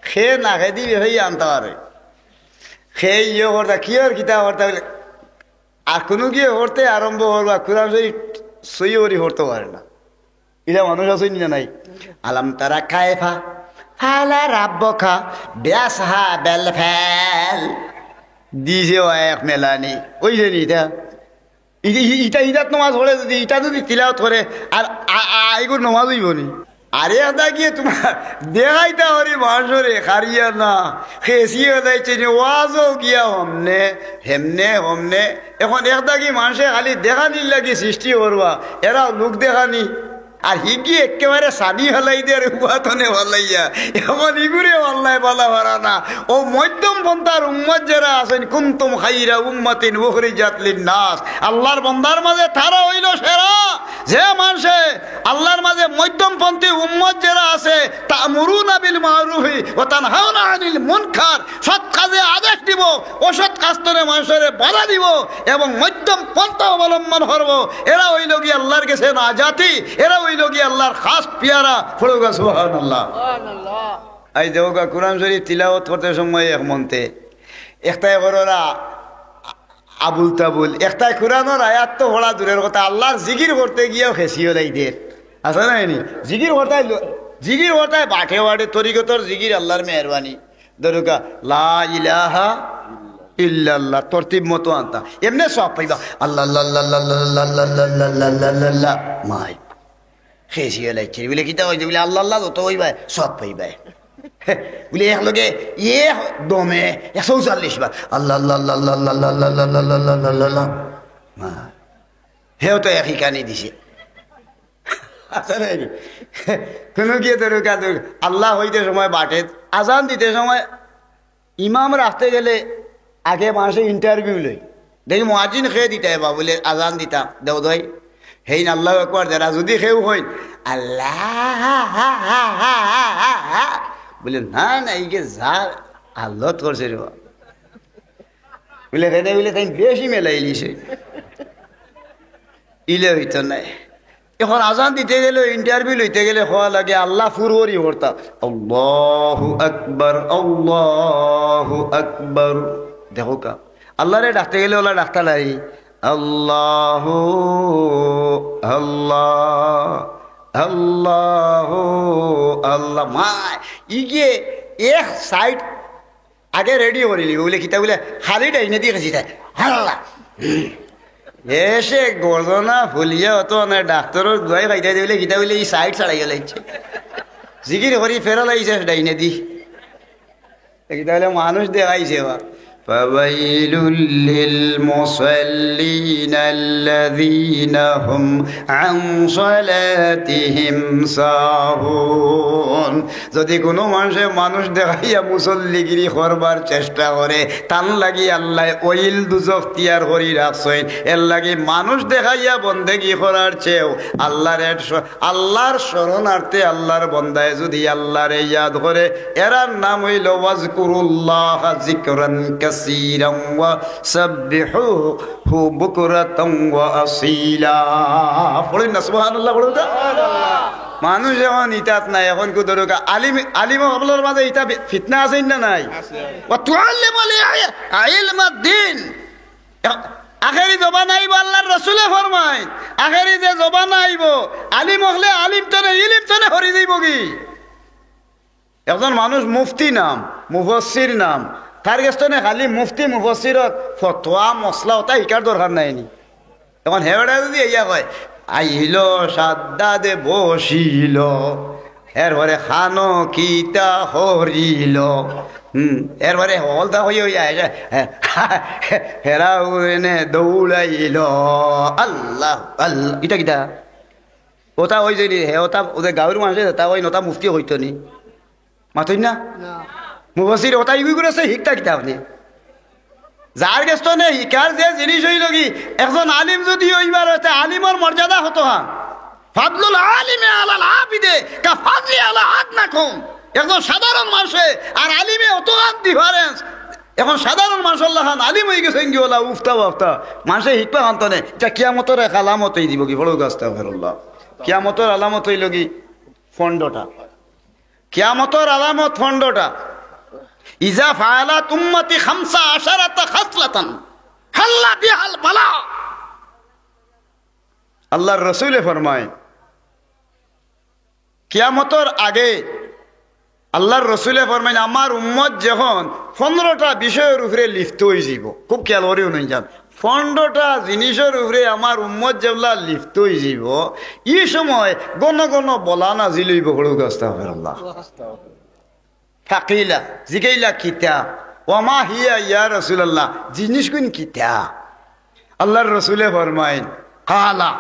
খে না খে দিবে, সেই আনতে পারে। খে ইয়ে করতা, কি আর কিতা করতা বলে, আর কুনুগিয়ে পড়তে আরম্ভ করবা, কোরআন শরীফ সই করি পড়তে পারে না। ইলা মানুষ আছে নি না নাই? আলাম তারা কায়ফা ফালা রাব্বুকা বিআসহাবিল ফিল। দিছে ও এক মেলানি। ওই যে নি ইটা। ই-, ই-, ইটা, ইটাত নমাজ পড়ে যদি, ইটা যদি তিলাওয়াত করে, আর আ-, আ-, আইগুর নমাজ অইবো নি? আরে এদাগিয়ে তুমার দেখাইতা করি মানষরে খারিয়া না, খেসি হলাইছে নি, ওয়াজও গিয়া হমনে, হেমনে, হমনে। অখন এদাগি মানষে খালি দেখানির লাগি সৃষ্টি করবা, এরাও লোক দেখানি। আর হিগি একেবারে সানি ফালাই দের উবাতনে ফালাইয়া। অখন ইগুরে আল্লায় বালা ফারা না। ও মধ্যম পন্থার উম্মত যেরা আছইন, কুনতুম খাইরা উম্মাতিন উখরিজাত লিন্নাস। আল্লাহর বন্দার মাঝে তারা অইলো সেরা। যে মানষে আল্লাহর মাঝে মধ্যমপন্থী উম্মত যেরা আছে, তা'মুরুনা বিল মা'রুফি ওয়া তানহাউনা আনিল মুনকার, সৎ কাজে আদেশ দিব, অসৎ কাজ তনে মানষরে বাধা দিব এবং মধ্যম পন্থা অবলম্বন করব। এরা অইলো গি আল্লাহর গেছে নাজাতি, এরা অইলো গি আল্লাহর খাস পিয়ারা। পড়ুক্কা সুবহানাল্লাহ। আই দেখউক্কা, কোরআন শরীফ তিলাওয়াত করতে সময় এক মন্তে, একটায় কররা আবুল তাবুল, একটায় কোরআনর আয়াত তো পড়া দূরের কথা, আল্লাহর জিকির করতে গিয়াও খেসি ফালাই দের। আছে না এনি? জিকির করতায় লো-, জিকির করতায় বাটে বাটে, তরিকতর জিকির, আল্লাহর মেহেরবানি। ধরুক্কা, লা ইলাহা ইল্লাল্লাহ, তরতিব মতো আনতা। এমনে সওয়াব পাইবা। আল্লাহ, আল্লাহ, আল্লাহ, আল্লাহ, আল্লাহ। মাই। খেসি ফালাইছে। বলে, "কিতা কইছে?" বলে, "আল্লাহ, আল্লাহ যত কইবায়, সওয়াব পাইবায়।" বলে, এক লগে, এক দমে, একশো চল্লিশ বার। আল্লাহ, আল্লাহ, আল্লাহ। মা। হেও তো একই কানি দিছে। আছে না নি? কুনুগিয়ে ধরুক্কা, আল্লাহ কইতে সময় বাটে, আজান দিতে সময় ইমাম রাখতে গেলে আগে মানষে interview লই। দেখি মুয়াজ্জিন খে দিতা বা বুলে আজান দিতা, দেও দই। হেইন আল্লাহু আকবার যারা যদি কেউ কইন, "আল্লাহ", বুলে, "না, না, ইগে যা হালত করছে রে বাবা।" বুলে, "কেনে?" বুলে, "তাইন বেশি মেলাইলিছে।" ইলে অইতো নায়। অখন আজান দিতে গেলে, interview লইতে গেলে কওয়া লাগে, আল্লাহ ফুরফুরি করতা। আল্লাহু আকবার, আল্লাহু আকবার। দেখউক্কা, আল্লাহরে ডাকতে গেলে অলা ডাকতা নাই। আল্লাহু, আল্লাহ, আল্লাহু, আল্লাহ। মাই, ইগে এক side আগে ready করিলিবো, বুলে কিতা বুলে, খালি ডাইনে দি খেসি দেয়। আল্লাহ। এসে গর্দনা ফুলিয়া অত মানে ডাক্তরর দুয়াই খাইতে দিলে কিতা বুলে, ই side ছাড়াই গেলে ইচ্ছে। জিকির করি ফেরা লাগি শেষ ডাইনে দি। দেখি তাইলে মানুষ দেখাইছে বা। فويل للمصلين الذين هم عن صلاتهم ساهون। যদি কুনু মানষে মানুষ দেখাইয়া মুসল্লিগিরি করবার চেষ্টা করে, তান লাগি আল্লায় ওইল দুজখ তৈয়ার করি রাখছইন। এর লাগি মানুষ দেখাইয়া বন্দেগি করার চেয়েও আল্লাহর এক স-, আল্লাহর শরণার্থে আল্লাহর বন্দায় যদি আল্লাহরে ইয়াদ করে, এরার নাম অইলো ওয়াজকুরুল্লাহা যিকরান কাসীরান ওয়া সাব্বিহুহু বুকরাতান ওয়া আসীলা। পড়ইন না সুবহানাল্লাহ, পড়ইন না। মানুষ এখন ইতাত নাই, এখন কু ধরুকা আলিম, আলিম অকলর মাঝে ইতা বি-, ফিতনা আছে না নাই? ওয়া তুআল্লিমুল ইলমাদ্দিন। আখেরি জমানা আইবো, আল্লাহর রসুলে ফরমাইন, আখেরি যে জমানা আইবো, আলিম অকলে আলিম তনে, ইলিম তনে হরি যাইবোগি। একজন মানুষ মুফতি নাম, মুফাসসির নাম, তার গেছ তনে খালি মুফতি মুফাসসিরর ফতোয়া মসলা অতা হিকার দরকার নাই নি? এখন হেওড়া যদি ইয়া কয়, "আইলো সাদ্দাদে বসিল, এরপরে খানো কিতা হরিল।" হুম, এরপরে হলদা হইয়া হইয়া আইসে, হে, হেরা উড়েনে দৌড়াইল। আল্লাহ, আল্লাহ, ইটা কিতা? ওটা ওই যে হে, ওটা ওদের গাঁওর মানুষে, তা ওই নটা মুফতি হইতো নি। মাতইন না? না। মুফাসসির ওটা ইগুই করেছে, হিকতা কিতা আপনি? যার গেছ তনে হিকার যে জিনিস অইলোগি, একজন আলিম যদি অইবার অয়, তে আলিমর মর্যাদা কতখান? ফাদলুল আলিমি আলাল আবিদে কা ফাদলি আলা আদনাকুম। একজন সাধারণ মানষে আর আলিমে অতখান difference। এখন সাধারণ মানষর লাখান আলিম অইগেছইন গি ওলা উফতা বাফতা। মানষে হিকবা খানতো নে। ইটা কিয়ামতর এক আলামত অই দিবোগি, বড় আস্তাগফিরুল্লাহ। কিয়ামতর আলামত অইলোগি পনরোটা। কিয়ামতর আলামত পনরোটা। ইজা ফাআলাত উম্মতি খামসা আশারাতা খাসলাতান হাল্লা বিহাল বালা। আল্লাহর রসুলে ফরমায়, কিয়ামতর আগে আল্লাহর রসুলে ফরমাইন, আমার উম্মত যখন পনরোটা বিষয়র উপরে লিপ্ত অই যাইবো, খুব খেয়াল করি হুনইন যান, পনরোটা জিনিসর উপরে আমার উম্মত যেবলা লিপ্ত অই যাইবো, ই সময় ঘন ঘন বলা নাজিল অইবো, পড়ুক আস্তাগফিরুল্লাহ। ফাকিলা, জিগাইলা কিতা? ওয়া মা হিয়া ইয়া রাসূলুল্লাহ, জিনিসগুইন কিতা? আল্লাহর রসুলে ফরমাইন, কালা,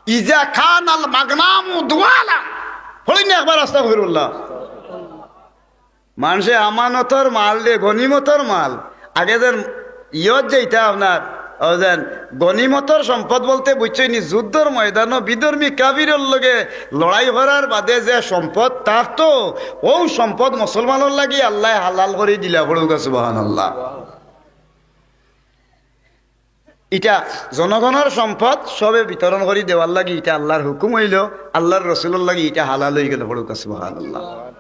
ইজা কানাল মাগনামু দুয়ালা। পড়ইন না একবার আস্তাগফিরুল্লাহ। মানষে আমানতর মাল দে, গনিমতর মাল। আগে যেন ইয়ত যাইতা আপনার, ও যেন গনিমতর সম্পদ বলতে বুঝছইন নি, যুদ্ধর ময়দানো বিধর্মী কাফিরর লগে লড়াই করার বাদে যে সম্পদ থাকতো, অউ সম্পদ মুসলমানর লাগি আল্লায় হালাল করি দিলা, পড়ুক সুবহানাল্লাহ। ইটা জনগণর সম্পদ সবে বিতরণ করি দেওয়ার লাগি ইটা আল্লাহর হুকুম অইলো, আল্লাহর রসুলর লাগি ইটা হালাল অইগেলো, পড়ুক সুবহানাল্লাহ।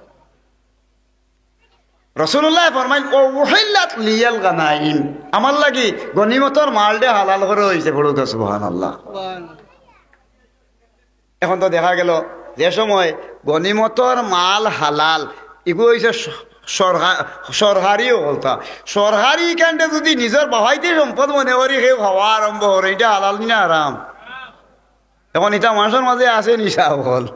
রসুলুল্লায় ফরমাইন, "ও উহিল্লাত লিয়াল গানাইম", আমার লাগি গনিমতর মালডে হালাল করা অইছে, পড়ুক সুবহানাল্লাহ। এখন তো দেখা গেলো যে সময় গনিমতর মাল হালাল, ইগু অইছে স-, সরকা-, সরকারি অকলতা। সরকারি ইখানরে যদি নিজর বাফাইতি সম্পদ মনে করি কেউ খাওয়া আরম্ভ করে, ইটা হালাল নি না হারাম? এখন ইটা মানষর মাঝে আছে নি সাব অকল?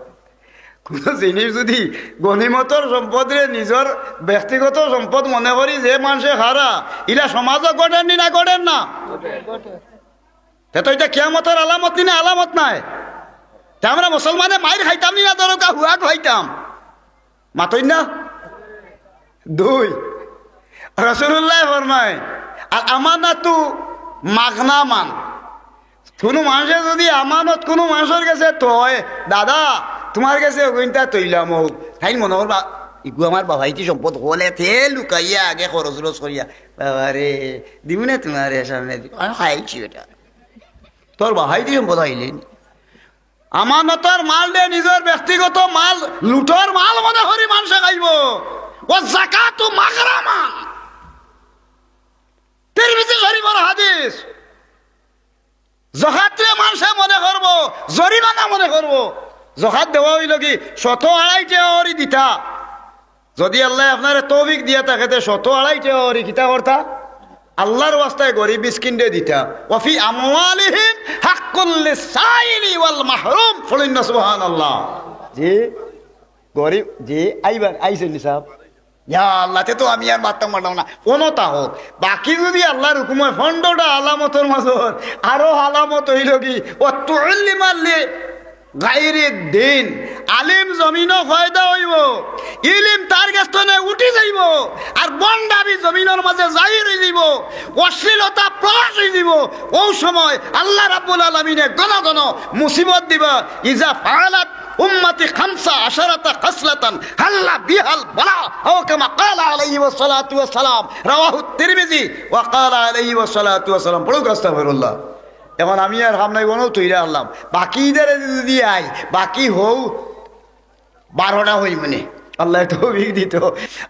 কুনু জিনিস যদি গনিমতর সম্পদরে নিজর ব্যক্তিগত সম্পদ মনে করি যে মানষে খারা, ইলা সমাজো ঘটের নি না ঘটের না? তে তো ইটা কিয়ামতর আলামত নি না আলামত নায়? তে আমরা মুসলমানে মাইর খাইতাম নি না, ধরো কা হুয়াক খাইতাম? মাতইন না? দুই, রাসূলুল্লায় ফরমায়, "আল আমানাতু মাগনামান।" কুনু মানষে যদি আমানত কুনু মানষর গেছে থয়, "দাদা, তুমার গেছে অগুইনতা থইলাম অউ।" তাইন মনে করবা, "ইগু আমার বাফাইতি সম্পদ অকলে তে লুকাইয়া আগে খরচ উরচ করিয়া, বাবারে, দিমু না তুমারে সামনে দি, আমি খাইছি ইটা।" তোর বাফাইতি সম্পদ অইলে নি। আমানতর মালডে নিজর ব্যক্তিগত মাল, লুটর মাল মনে করি মানষে খাইবো। ওয়া যাকাতু মাগরামান। তিরমিজি শরীফর হাদিস। জকাতরে মানষে মনে করবো, জরিমানা মনে করবো। জকাত দেওয়া অইলো কি? শত আড়াই টেকা করি দিতা। যদি আল্লায় আপনারে তৌফিক দিয়া থাকে, তে শত আড়াই টেকা করি কিতা করতা? আল্লাহর ওয়াস্তায় গরিব মিসকিনরে দিতা। ওয়া ফি আমওয়ালিহিম হাক্কুল লিসাইলি ওয়াল মাহরুম। পড়ইন না সুবহানাল্লাহ। জি। গরিব যে আইবার আইছেন নি সাহেব। ইয়া আল্লাহ, তে তো আমি আর মারতাম পারলাম না। অনতা হোক, বাকি যদি আল্লাহর হুকুম হয়, পনেরোটা আলামতর মাঝে আরো আলামত হইল কি, ও তুল্লিমাল্লি গাইরে দিন, আলিম জমিনও ফায়দা হইব, ইলিম তার গেছ তনে উঠি যাইব, আর বন্ডামি জমিনর মাঝে জাহির হই যাইব, অশ্লীলতা প্রকাশ হই যাইব। ও সময় আল্লাহ রাব্বুল আলামিনে ঘন ঘন মুসিবত দিবা। ইজা ফাআলাত উম্মতি খামসা আশারাতা খাসলাতান হাল্লা বিহাল বালা, আও কামা ক্বালা আলাইহি ওয়াসসালাতু ওয়াসসালাম। রাওয়াহু তিরমিজি ওয়া ক্বালা আলাইহি ওয়াসসালাতু ওয়াসসালাম। পড়ুক আস্তাগফিরুল্লাহ। এখন আমি আর হামনাই বনো তৈরি আনলাম, বাকি ইদারে যদি আই, বাকি হউ বারোটা হই মনে। আল্লাহ তৌফিক দিত।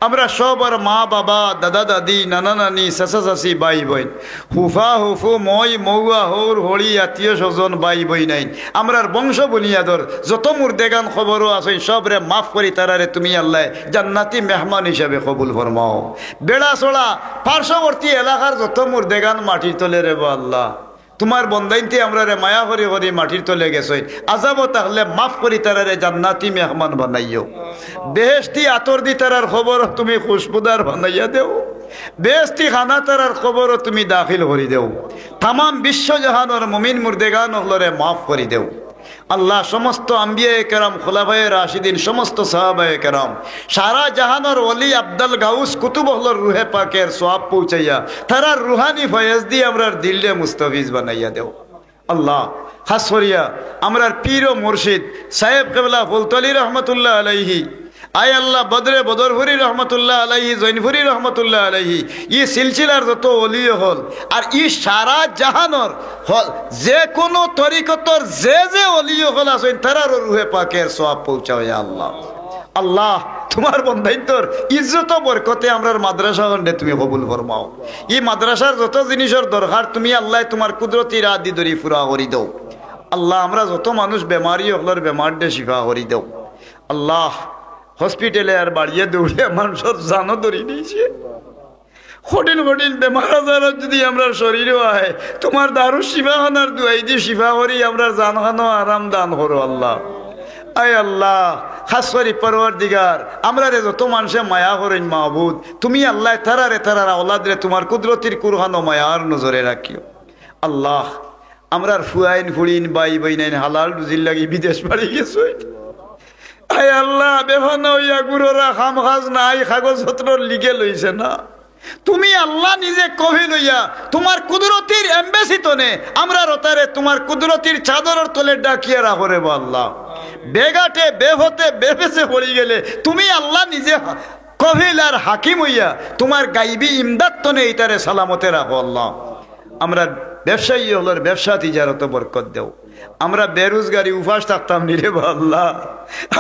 আমরা সবর মা বাবা, দাদা দাদি, নানা নানি, চাচা চাচি, ভাই বইন, ফুফা ফুফু, মই মৌয়া, হৌর হড়ি, আত্মীয় স্বজন, ভাই বইনাইন, আমরার বংশ বুনিয়াদর যত মুর্দেগান কবরো আছইন, সবরে মাফ করি তারারে তুমি আল্লাহ জান্নাতি মেহমান হিসাবে কবুল ফরমাও। বেড়াছড়া পার্শ্ববর্তী এলাকার যত মুর্দেগান মাটির তলে রেবা আল্লাহ, তুমার বন্দাইন্তে আমরারে মায়া করি করি মাটির তলে গেছইন, আজাবো থাকলে মাফ করি তারারে জান্নাতি মেহমান বানাইও। বেহেশতি আতর দি তারার কবর তুমি খুশবুদার বানাইয়া দেও। বেহেশতি খানা তারার কবর তুমি দাখিল করি দেও। তামাম বিশ্বজাহানর মুমিন মুর্দেগান অকলরে মাফ করি দেও। আল্লাহ, সমস্ত আম্বিয়ায়ে কেরাম, খুলাফায়ে রাশিদিন, সমস্ত সাহাবায়ে কেরাম, সারা জাহানর ওলি, আবদাল, গাউস, কুতুব অকলর রুহে পাকের সওয়াব পৌঁছাইয়া তারার রুহানি ফয়েজ দি আমরার দিলরে মুস্তাফিজ বানাইয়া দেও। আল্লাহ, খাস করিয়া আমরার পীর ও মুর্শিদ সাহেব কেবলা ফুলতলি রহমতুল্লাহ আলাইহি, আয় আল্লাহ, বদরে বদরপুরি রহমতুল্লাহ আলাইহি, জৈনপুরি রহমতুল্লাহ আলাইহি, ই সিলসিলার যত ওলি অকল, আর ই সারা জাহানর হল, যে কোনো তরিকতর যে যে ওলি অকল আছইন, তারারও রুহে পাকের সওয়াব পৌঁছাও, ইয়া আল্লাহ। আল্লাহ, তুমার বন্দাইন্তর ইজ্জত ও বরকতে আমরার মাদ্রাসা খন্ডে তুমি কবুল ফরমাও। ই মাদ্রাসার যত জিনিসর দরকার, তুমি আল্লাহ তুমার কুদরতি ইরাদা দি ধরি পুরা করি দেও। আল্লাহ, আমরা যত মানুষ বেমারি অকলর বেমাররে শিফা করি দেও। আল্লাহ, হসপিটালে আর বাড়িয়ে দৌড়িয়া মানুষর জানও ধরি নিছে। কঠিন কঠিন বেমার আজার যদি আমরার শরীরো আয়, তুমার দারুশ শিফাখানার দুয়াই দি শিফা করি আমরার জানখানো আরাম দান করো আল্লাহ। আয় আল্লাহ, খাস করি পরওয়ারদিগার, আমরারে যত মানষে মায়া করইন মাবুদ, তুমি আল্লাহ তারারে, তারার আওলাদরে তুমার কুদরতির কুরখানো মায়ার নজরে রাখিও। আল্লাহ, আমরার ফুয়াইন ফুড়িন ভাই বইনাইন হালাল রুজির লাগি বিদেশ বাড়ি গেছইন। আয় আল্লাহ, বেফানা অইয়া গুরুরা কাম কাজ নাই, কাগজপত্র লিগে লইছে না। তুমি আল্লাহ নিজে কফিল অইয়া তুমার কুদরতির embassy তনে আমরার অতারে তুমার কুদরতির চাদরর তলে ডাকিয়া রাখো রেবা আল্লাহ। বেঘাটে, বেপথে, বেফেসে পড়ি গেলে তুমি আল্লাহ নিজে কফিল আর হাকিম অইয়া তুমার গাইবি ইমদাদ তনে ইতারে সালামতে রাখো আল্লাহ। আমরার ব্যবসায়ী অকলর ব্যবসা তিজারতো বরকত দেও। আমরা বেরুজগারি উপাস থাকতাম নি রেবা আল্লাহ।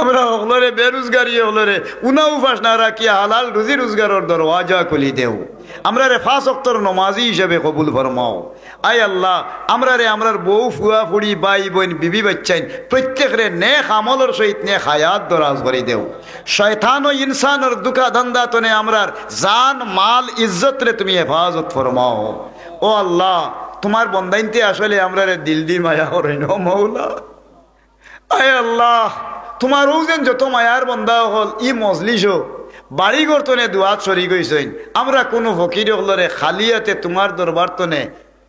আমরা অকলরে বেরুজগারি অকলরে উনা উপাস না রাখিয়া হালাল রুজি রুজগারর দরওয়াজা খুলি দেও। আমরারে পাঁচ ওয়াক্তর নমাজি হিসাবে কবুল ফরমাও। আয় আল্লাহ, আমরারে, আমরার বউ, ফুয়া, ফুড়ি, ভাই, বইন, বিবি, বাইচ্চাইন, প্রত্যেকরে নেক আমলর সহিত নেক হায়াত দরাজ করি দেও। শয়তান ও ইনসানর দুকা ধান্দা তনে আমরার জান, মাল, ইজ্জতরে তুমি হেফাজত ফরমাও। ও আল্লাহ, তুমার বন্দাইন্তে আসলে আমরারে দিল দি মায়া করইন, ও মৌলা। আয় আল্লাহ, তুমার অউ যেন যত মায়ার বন্দা অকল ই মজলিসো বাড়ি ঘর তনে দোয়াত শরিক অইছইন, আমরা কুনু ফকির অকলরে খালি আতে তুমার দরবার তনে,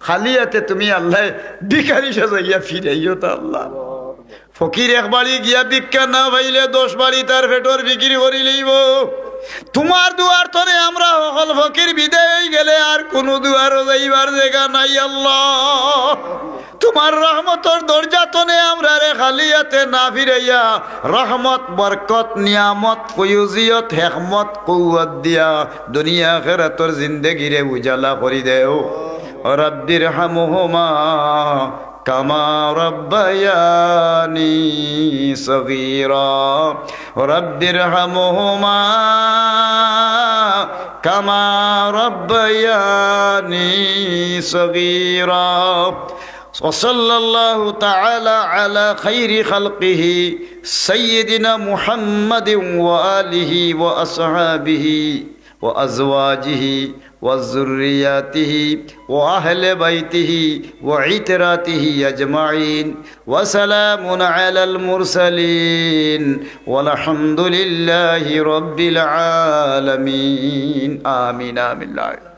খালি আতে তুমি আল্লাহ ভিখারি সাজাইয়া ফিরাইও তা আল্লাহ। ফকির এক বাড়ি গিয়া ভিক্ষা না পাইলে দশ বাড়ি তার পেটর ফিকির করি লইবো। তুমার দুয়ার তনে আমরা হকল ফকির বিদায় অই গেলে আর কুনু দুয়ারো যাইবার জাগা নাই আল্লাহ। তুমার রহমতর দরজা তনে আমরারে খালি আতে না ফিরাইয়া রহমত, বরকত, নিয়ামত, ফয়ুজিয়ত, হেকমত, কুওয়াত দিয়া দুনিয়া আখেরাতর জিন্দেগিরে উজালা করি দেও। রব্বির হামহুমা কামা রব্বায়ানি সগীরা। রব্বির হামহুমা কামা রব্বায়ানি সগীরা। وصلى الله تعالى على خير خلقه سيدنا محمد وآله وأصحابه وأزواجه وذرياته وأهل بيته وعترته أجمعين. وسلام على المرسلين. والحمد لله رب العالمين. آمين، آمين.